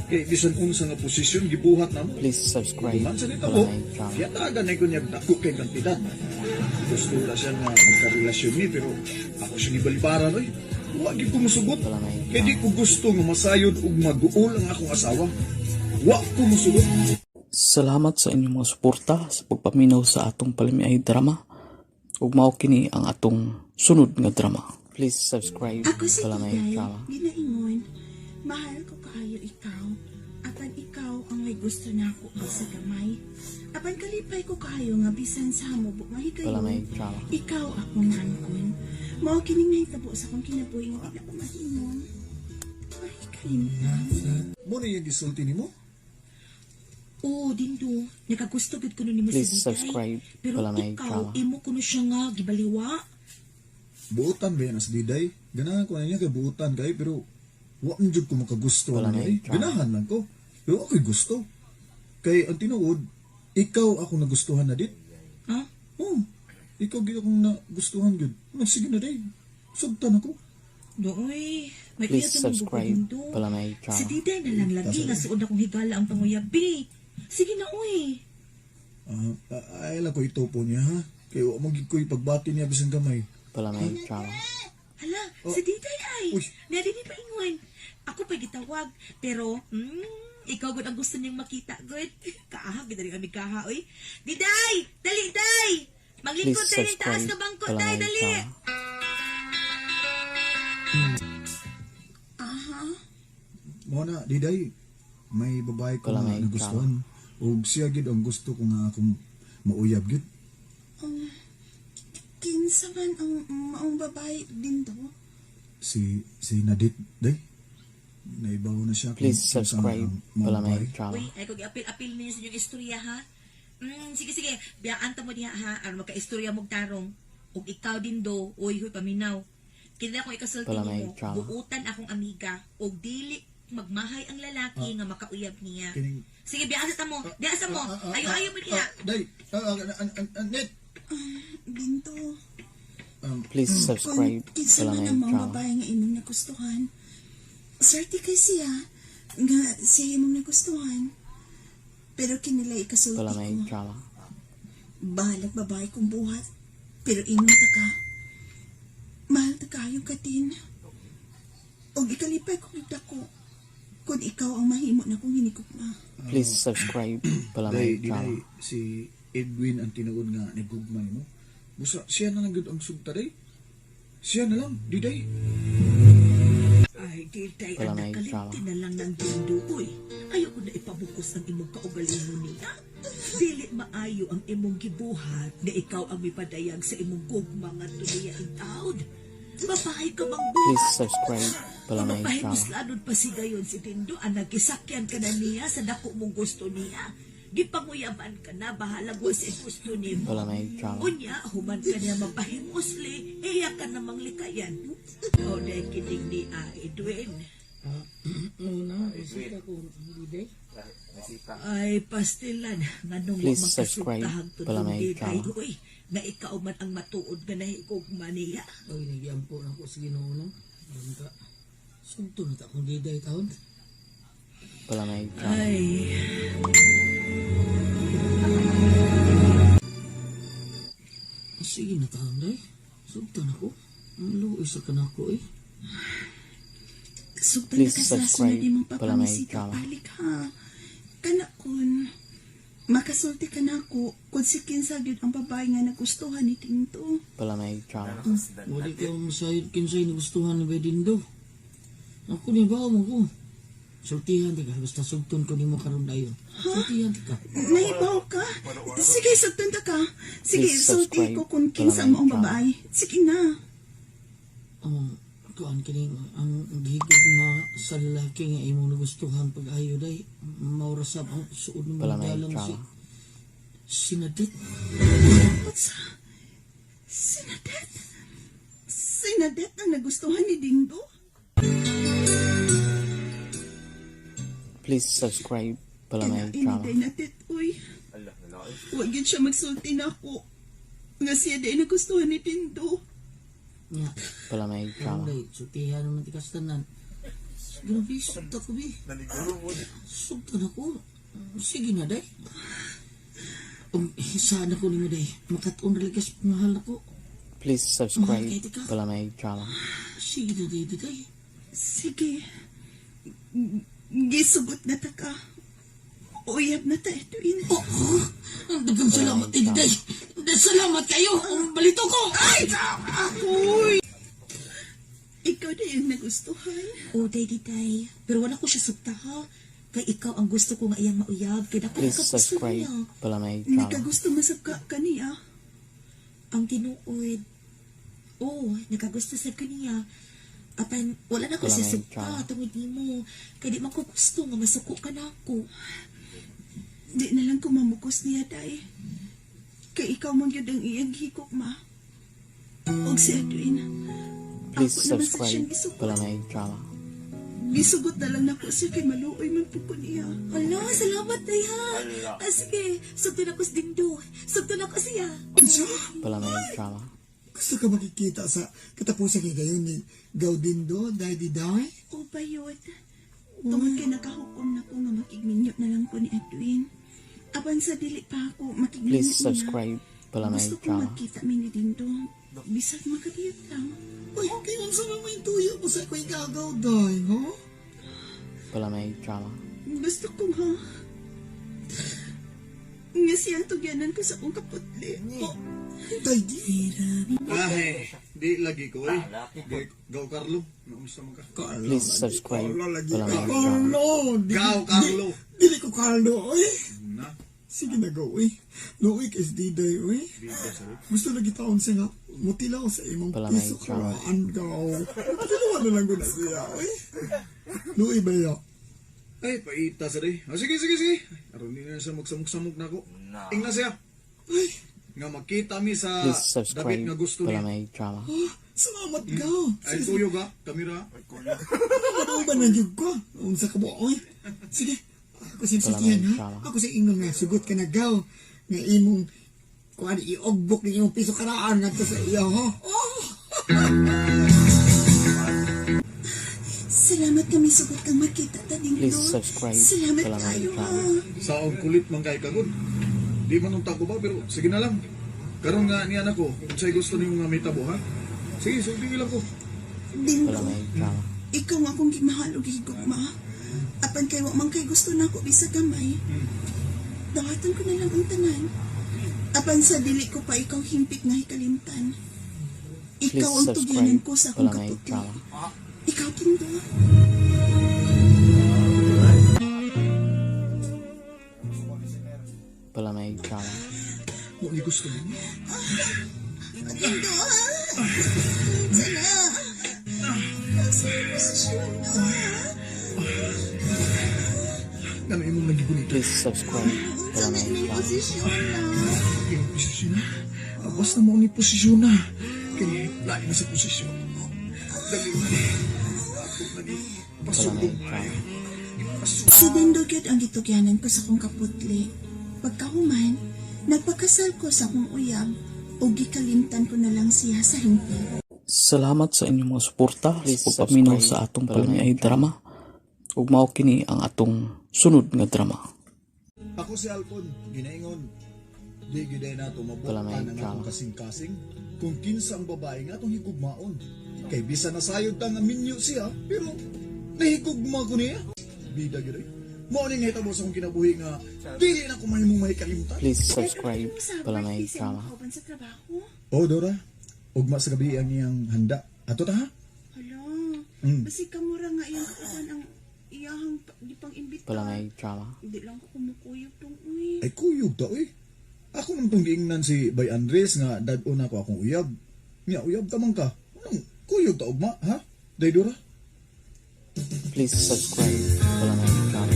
Kay bisan unsa nga posisyon gibuhat na mo. Please subscribe Human sa nito mo, Balanay Drama. yatagan na ko niya dako kay kantidad. Gusto na siya nga magkarelasyon ni pero ako siyang ibalibaran oy. Wa gyud ko musugot. Balanay Kay di ko gusto nga masayod ug maguol ang akong asawa. Wa ko musugot. Salamat sa inyong mga suporta sa pagpaminaw sa atong palamiay drama. Ug mao kini ang atong sunod nga drama. Please subscribe Ako si Balanay Tiday, Drama. ginaingon, mahal ko kaayo ikaw, apan ikaw ang may gusto na ako sa gamay. Apan kalipay ko kaayo nga bisan sa mo Balanay mahigayon, Drama. ikaw akong nangkon. Mao kining nahitabo sa akong kinabuhi nga di na ko mahimo. Mahikalimtan. Mo na yung gisulti nimo? Oo, dindo. Nakagusto gud kuno nimo si Please Diday. subscribe Pero Balanay ikaw, Drama. imo kuno siya nga gibaliwa. Buotan ba yan as diday? Ganahan ko na niya kay buotan kay pero wa man jud ko makagusto Wala na na niya. Eh. drama. Ganahan lang ko. Pero ako'y gusto. Kay ang tinuod, ikaw ako nagustuhan na dit. Ha? Oh, ikaw gyud akong nagustuhan gyud. Ano, sige na day. Sugtan ako. Doy, may Please kuya tumong subscribe dindo. Balanay Si Drama. Diday na lang lagi nga suod akong higala ang panguyabi. Sige na, uy. Ah, ay lang ko itopo niya ha. Kay wa man gyud ko ipagbati niya bisan gamay. Balanay Drama. Hala, si Diday ay. Uy. Nari ni paingon. Ako pa gitawag, pero ikaw gud ang gusto niyang makita gud. Kaaha gid kami kaha oy. Diday, dali day. Please Maglingkod tayo ng taas subscribe na bangko day, Balanay dali. Drama. Aha. Mo na diday may babae ko Wala nga may nagustuhan. Og siya gyud ang gusto ko nga akong mauyab gyud. Um, kinsa man ang maong babae din do? Si si Nadit day. Naibaw na siya kung Please kinsa subscribe ang maong Balanay babae. Drama. Uy, ay ko giapil-apil ninyo sa inyong istorya ha. Sige sige, biyaan ta mo diha ha aron makaistorya mog tarong. Ug ikaw din do, uy huy paminaw. Kini akong ikasulti Balanay nimo, Drama. buutan akong amiga ug dili magmahay ang lalaki nga makauyab niya. Kining Sige, biyaan sa tamo. Biyaan sa mo. Ayo-ayo mo diha. Day, net. Dinto. Please subscribe Kung kinsa man Balanay ang maong Drama. babae nga imong nagustuhan, swerte kay siya nga siya imong nagustuhan. Pero kinilay ikasulti Palamay ko. drama. Bahalag babae kong buhat. Pero ingon ta ka. Mahal ta kayo katin. Og ikalipay ko kita ko. Kung ikaw ang mahimo na kong hinikugma. Please subscribe Palamay Day, di drama. day, si Edwin ang tinuod nga ni Gugmay mo. Busa, siya na lang gud ang sugta day. Siya na lang, di day. Ay, di tay, Wala anak, may drama. kalimti na lang ng dindo, uy. Ayaw ko na ipabukos ang imong kaugalingon niya. Dili maayo ang imong gibuhat nga ikaw ang mipadayag sa imong gugma nga niya in taon. Babae ka mang Please buhat. subscribe Palamay drama. Mapahimuslanod pa si gayon si Dindo, anak, gisakyan ka na niya sa dako mong gusto niya. Gipanguyaban ka na, bahalag wa sa gusto nimo. Palamay drama. Unya, human ka niya mapahimusli, iya ka namang likayan. O, dahil kining ni Edwin. Una, isita ko, hindi. Ay, pastilan, nganong Please wa subscribe, magkasugtahang tutong Palamay di drama. tayo, uy, nga ikaw man ang matuod nga nahigugma niya. Ay, nagiampo na ako sa Ginoo no. Bangka. Sugto na ta akong diday taon. Palamay drama. Ay, Sige na taon, day. Sugto na ko. Ang luoy sa kanako eh. Sugtan Please na ka sa subscribe, sunod imong Palamay papamisita drama. balik ha. Kana kun makasulti ka na ako kung si kinsa gyud ang babae nga nagustuhan ni Tinto. Palamay drama. Wali ko masayod kinsay nagustuhan ni Bedindo. Ako ni ba mo ko. Sultihan di ka, basta sugton ko nimo karon dayon. Sultihan di ka. Nahibaw ka? Sige, sugtan ta ka. Sige, Please sulti subscribe, ko kung kinsa Palamay mo ang drama. babae. Sige na. Ang kuan kini ang gihigog na sa lalaki nga imong nagustuhan pag ayo day maura sab ang suod mo Palamay dalang si drama. Sinadit. Unsa? Sinadet? Sinadet ang nagustuhan ni Dindo? Please subscribe Palamay Kinain ni drama. Dinatet, uy. Huwag yun siya magsulti na ako. Nga siya day nagustuhan ni Dindo. Nya, Palamay karon drama. day sultihan naman ti kastanan. Grabe, sugta ko bi. Sugtan ako. Sige na day. Saan ako nimo day? Makatuon ra ligas mahal ako. Please subscribe Mahal kay ka. Palamay drama. Sige na day, day. Sige. Gisugot na ta ka. Uyab na ta, Edwin. Oh, oh, ang dagang salamat, Maraming Day. Day, salamat kayo. Ang balito ko. Ay! Uy! Ikaw na yung nagustuhan. O, day, di, day. Pero wala ko siya sugta, ha? Kay ikaw ang gusto ko nga iyang mauyab. Kay dako Please ka gusto subscribe niya. Palamay drama. Nakagusto masab ka kaniya. Ang tinuod. Oo, nakagusto sa kaniya. Apan, wala na ko Wala siya may sugta drama. tungod nimo. Kay di man ko gusto nga masuko ka na ako. Di na lang kumamukos niya, day. Kay ikaw man gyud ang iyang hikok, ma. Og si Edwin. Please Ako naman sa subscribe siyang gisugot. Palamay drama. Gisugot na lang nako siya kay maluoy man po ko niya. Ala, salamat day ha. Ah, sige, sugto na ko sa Dindo. Sugto na ko siya. Palamay drama. Gusto ka makikita sa katapusan kay gayon ni Gaudindo, Daddy Day? O bayot. Tungod kay nakahukom na ko nga makigminyo na lang ko ni Edwin. Apan sa dili pa ako makigminyo Please niya. subscribe Palamay Gusto ko drama. magkita mi ni Dindo. Bisag makabiyot lang. Uy, kayo sa mga tuyo mo sa ako'y gagaw, Day, ho? Palamay drama. Gusto ko ha. Nga siya ang tugyanan ko sa akong kaputli. Oh, Daddy? Ay, di lagi ko eh. Gaw Carlo, naunsa man ka? Carlo, Please lagi. subscribe Carlo, lagi. Palamay drama. Carlo! Gaw Carlo. Dili ko Carlo, oy! Na, Sige na, go, uy. Luoy kay Diday, uy. Gusto lagi taon siya nga, mutilaw sa imong Palamay piso drama. karaan, gaw. Mutilaw na lang ko na siya, uy. Luoy ba ya? Ay, paita sa day. Ah, sige, sige, sige. Aron di na siya magsamok-samok na ako. Ingna siya. Ay, Nga magkita mi sa Please subscribe dapit nga gusto niya. Palamay drama. ah, salamat, gaw. Ay, tuyog ha. Kamera. Maduban na jud ko. Unsa ka mo, oy. Sige, ako sa Palamay sultihan, ha? drama. Ako sa ingon nga, sugot ka na, gaw. Nga imong, kuan, iogbok ng imong piso karaan ngadto sa iya, ho? Oh! Salamat kami sugot kang makita ta, Dingdong. Please subscribe. Salamat Palamay kayo, ha. Drama. Saong kulit man kay kagod. Di man unta ko ba pero sige na lang. Karon nga niya nako, unsay gusto nimo nga mitabo ha? Sige, sulti lang ko. Dingdong, Palamay Drama. ikaw nga akong gimahal og gihigugma. Apan kay wa man kay gusto nako bisa gamay. Dawatan ko na lang ang tanan. Apan sa dili ko pa ikaw himpit nga hikalimtan. Please Ikaw ang subscribe. tugyanan ko sa akong Palamay kaputli. Drama. Ikaw, Dindo. Palamay Drama. Mo ni gusto nimo. Dindo, ha? Sana. Sa posisyon, ha? Ngano imong nagibunita? Please subscribe. Sana Palamay imong Drama. posisyon, ha? Imong posisyon na. Ah, basta mo ni posisyon na. Kay lain na sa posisyon. Dali na ni. Ako na ni. Palamay Pasulong Drama. Si Dindo gyud ang gitugyanan ko sa akong kaputli. Pagkahuman, nagpakasal ko sa akong uyab ug gikalimtan ko na lang siya sa hingpit. Salamat sa inyong mga suporta Please sa pagpaminaw subscribe. sa atong Palamay palamiay drama. Ug mao kini ang atong sunod nga drama. Ako si Alpon, ginaingon. Di gyud ay nato mabutan Palamay ang atong Drama. kasing-kasing kung kinsa ang babae nga atong higugmaon. Kay bisan nasayod ta nga minyo siya, pero nahigugma ko niya. Bida gyud ay. Mao ning nahitabo sa akong kinabuhi nga dili na ko mahimong mahikalimtan. Please subscribe. Sa Palamay birthday sa imong Drama. kauban sa trabaho. Oh, Dora. Ugma sa gabi ang iyang handa. Ato ta ha? Hala, Mm. basi kamura nga iyang kauban ang iyahang di pang imbita. Palamay Drama. Hindi lang ko kumukuyog tong uy. Ay kuyog ta oy. Ako nang tong giingnan si Bay Andres nga dad-on ako akong uyab. Nya uyab ta man ka. Anong kuyog ta ugma ha? Day Dora. Please subscribe. Palamay Drama.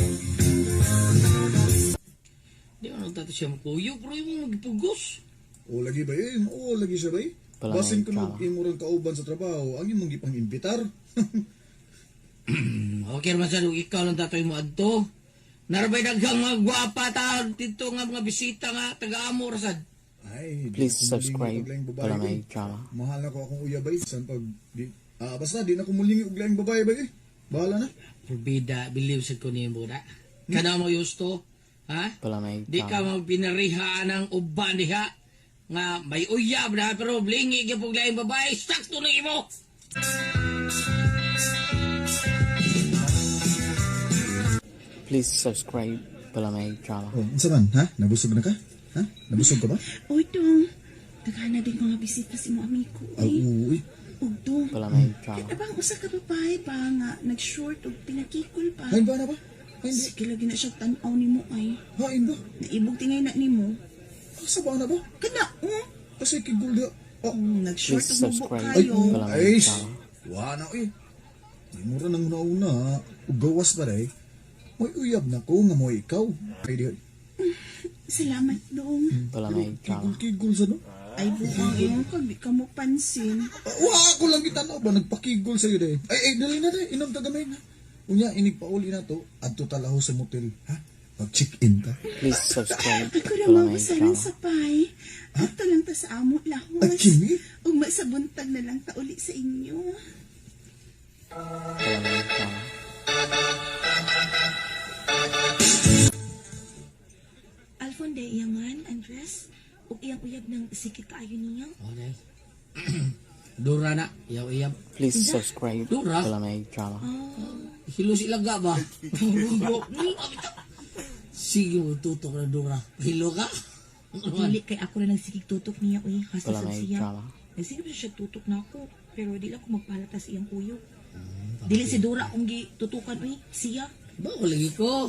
Di man nagtato siya makuyog, pero yung magpugos. O lagi ba eh? Oo lagi siya ba eh? Palamay Basin ko Drama. nung imurang kauban sa trabaho, ang imong gipang imbitar. Okay naman sa ikaw lang tatoy mo adto. Narabay daghang mga gwapa ta dito nga mga bisita nga taga-amo rasad. Ay, di Please ako mulingi subscribe. og laing babae, Palamay oy. Drama. Mahal na ko akong uyab ay. San pag di, basta di na ko mulingi og laing babae ba eh. Bahala na. Bida, believe sa ko nimo na. Kana mo yusto, ha? Palamay Di ka Drama. mo pinariha ng uban diha nga may uyab na pero blingi gyud pug laing babae sakto na imo. Please subscribe. Palamay Drama. Oh, unsa man ha? Nabusog na ka? Ha? Nabusog ka ba? Uy, dong. Daghan na din mga bisita si mo amigo. Ay, Uy. uy. Ug dong. Palamay Drama. Kita ba ang usa ka babae ba nga nag-short ug pinakikul pa? Hain ba na ba? Hain ba? Sige lagi na siya tan-aw nimo ay. Hain ba? Naibog tingay na nimo. Asa ba na ba? Kana oh. Kasi kigul diha. Oh, Nag-short Please ug mubo subscribe. Ay, kayo. Palamay ay, Drama. wa na oy. Di mo ra nang una-una, ug gawas pa day. May uyab na ko nga mo ikaw. Ay di. Salamat dong. Palamay Drama. Kigul-kigul sa no. Ay buang imong kag di ka mo pansin. Ah, wa ako lang gitanaw ba nagpakigol sa iyo day. Ay ay dali na day, inom ta gamay na. Unya inig pauli na to, adto ta laho sa motel, ha? Pag check-in ta. Please subscribe. Ako ra Palamay mabusanan Drama. sa pay. Ato lang ta sa amo lahos. Ay, Kimi? Ug sa buntag na lang ta uli sa inyo. Palamay Drama. Alfon de iyangan, Andres, ug iyang uyab ng sikit kaayo niya. Okay. Dura na, iyaw iyab. Please subscribe. Dura. Palamay Drama. Hilo sila ga ba? Sige mo tutok na Dura. Hilo ka? Dili kay ako ra nagsikig tutok niya uy, hasta sa Palamay siya. Drama. Nagsige pa siya tutok na ako, pero di lang ko magpahalata sa iyang kuyog. Dili si Dora akong gitutukan uy, siya. Bago lagi ko.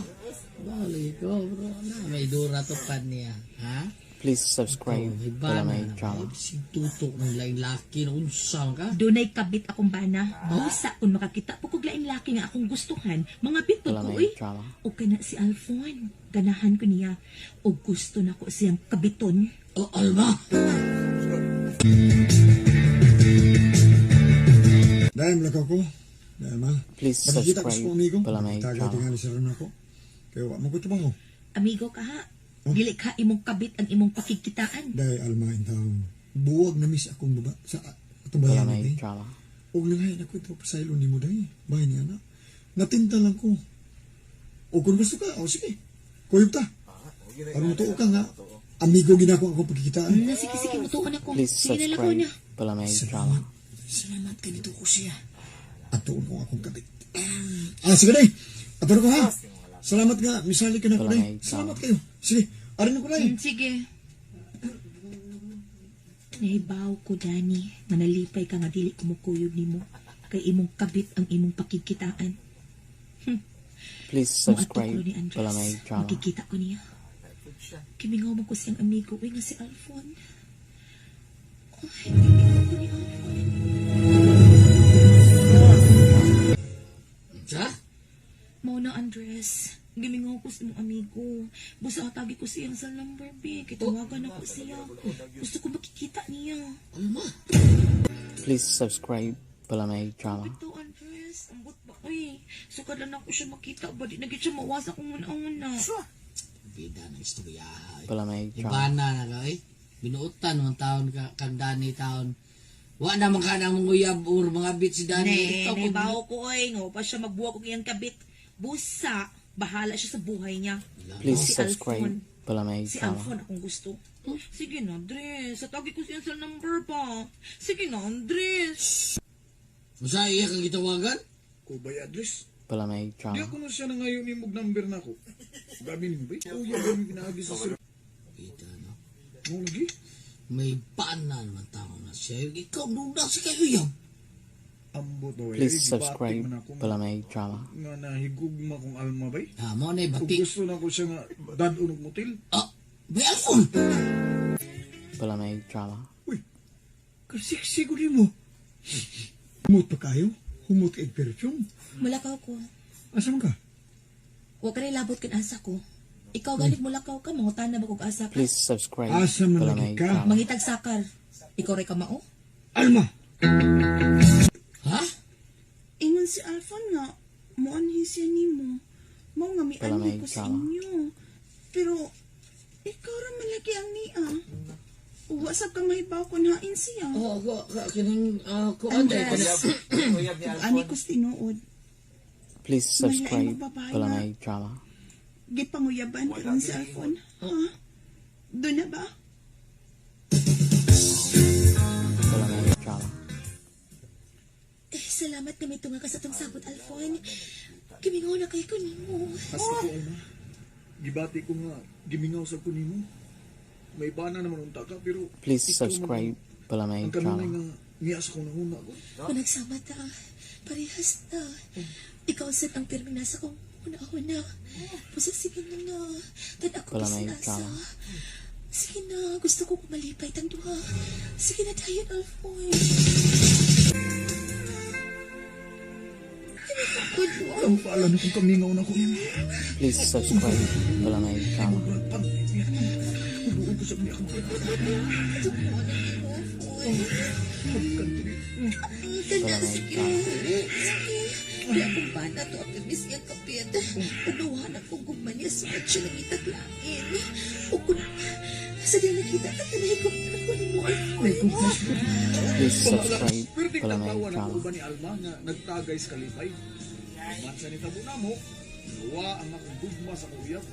Bago lagi ko, bro. Na, may Dura to pan niya. Ha? Please subscribe. Oh, may bana Palamay na. Drama. Sig tutok ng laing laki na unsa ka? Dunay kabit akong bana. Busa kung makakita po kog laing laki nga akong gustuhan, mga bit pud ko Palamay uy. Drama. O kana si Alfon, ganahan ko niya. O gusto na ko siyang kabiton. Oh, Alma! Dahil malakaw ko. Dahil ma. Please Makikita ko sa subscribe. kong amigo. Palamay Tagay Drama. tingali sa ron ako. Kaya wa mo ko trabaho. Amigo ka ha. Dili ka imong kabit ang imong pakigkitaan. Dahil alma in town. Buwag na miss akong baba sa atong bayan Palamay natin. Drama. Og nangayin ako ito pasaylo ni mo dahil. Bahay niya na. Natinta lang ko. O kung gusto ka, o sige. Kuyog ta. Aron tuo ka nga, amigo ginako akong pagkikitaan. Na, sige, sige, mutuon ako. Please Sige na lang ko subscribe niya. Balamay Drama. Salamat kay nito ko siya. At tuon ko akong kabit. Ah, sige day. Ato ko ha. Salamat nga, misali ka na ko day. Salamat kayo. Sige, arin ko day. Sige. Nahibaw ko, Dani, nga nalipay ka nga dili kumukuyog nimo kay imong kabit ang imong pakigkitaan. Please Muadto ko subscribe ni Andres. Balamay Drama. Makikita ko niya. Kimingaw man ko siyang amigo. Uy, nga si Alfon. Ay, kimingaw ko ni Alfon. Sa? Mao na, Andres. Gimingaw ko sa imong amigo. Busa atagi ko siyang sa number, B. Kitawagan ako siya. Gusto ko makikita niya. Alma. Please subscribe Balamay Drama. Ito, Andres. Ambot ba? Uy, sukad lang ako siya makita ba? Di na gid siya mawasa kung una-una. Bida ng istorya. Balamay Drama. Ibana na ka eh. Binuotan man taon ka kang Dani taon. Wa na man ka na mong uyab or mga bit si Dani. Ne, Ikaw ne, pag- bawo ko oy, nga pa siya magbuwag og iyang kabit. Busa, bahala siya sa buhay niya. Please Si subscribe Alfon. Balamay Si Drama. Alfon akong gusto. Sige na, Andres. Sa tagi ko siya sa number pa. Sige na, Andres. Usa iya kang gitawagan? Ko bay address. Balamay Di Drama. ako na siya na ngayon ni mog number na ako. Gabi ni bay. Oh, yeah, gabi pinaagi sa sir. Ito no. Mo lagi. May paan na naman tao na siya. Ikaw duda sa kayo uyab. Ambot ba? Please Ay, subscribe gibati man ako nga- Balamay Drama. Nga nahigugma kong alma bay. Ha, mo na Kung bati. gusto na ko siya nga dad-on og motel. Ah, bay Alfon. Balamay Drama. Kasiksi ko mo. Humot pa kayo? Humot kay perfume? Mulakaw ko. Asa man ka? Wa ka labot kan asa ko. Ikaw ganit mulakaw ka, mangutan na ba kog asa ka? Please subscribe Asa man Balamay lagi ka? Drama. Mangitag sakar. Ikaw ray ka mao? Alma! Ha? Ingon si Alfon nga, muanhin siya nimo. Mao nga Wala mianhi may ko sa drama. inyo. Pero, ikaw ra man lagi ang niya. Uwa sab ka mahibaw kung hain siya. Oh, ako ka kining kuan day Andres, ani ko sa tinuod. Please subscribe May babae Balamay Drama. Gipanguyaban karon si Alfon. Ha? Doon na ba? Balamay Drama. Eh, salamat na may tunga ka sa tong sabot, Alfon. Kimingaw na kay ko nimo. Asa ko alma. Gibati ko nga gimingaw sa ko nimo. May bana naman unta ka pero Please ikaw man subscribe Balamay Ang kanunay Drama. nga niya sa kong nanguna ko. Panagsama ta. Parehas ta. Ikaw sad ang pirming nasa kong una-una. Busa sige na na. Tan ako Balamay bisan asa. Drama. Sige na, gusto ko kumalipay tang duha. Sige na dayon, Alfon. Ang pala na kung kamingaw na ko nimo. Please subscribe Balamay Drama. Ubuon ko sa niya akong Balamay Drama. Di akong bana to ang miss niyang kapit. Unawahan akong gumanya sa siya lang itaglain. O kung sa di nakita ka tanay ko ako ni mo, Alfon. Please subscribe Perting Balamay nagtawa na Drama. ko ba ni Alma nga nagtagay sa kalipay. Man sa nitabo na mo, nawa ang akong gugma sa kuyap.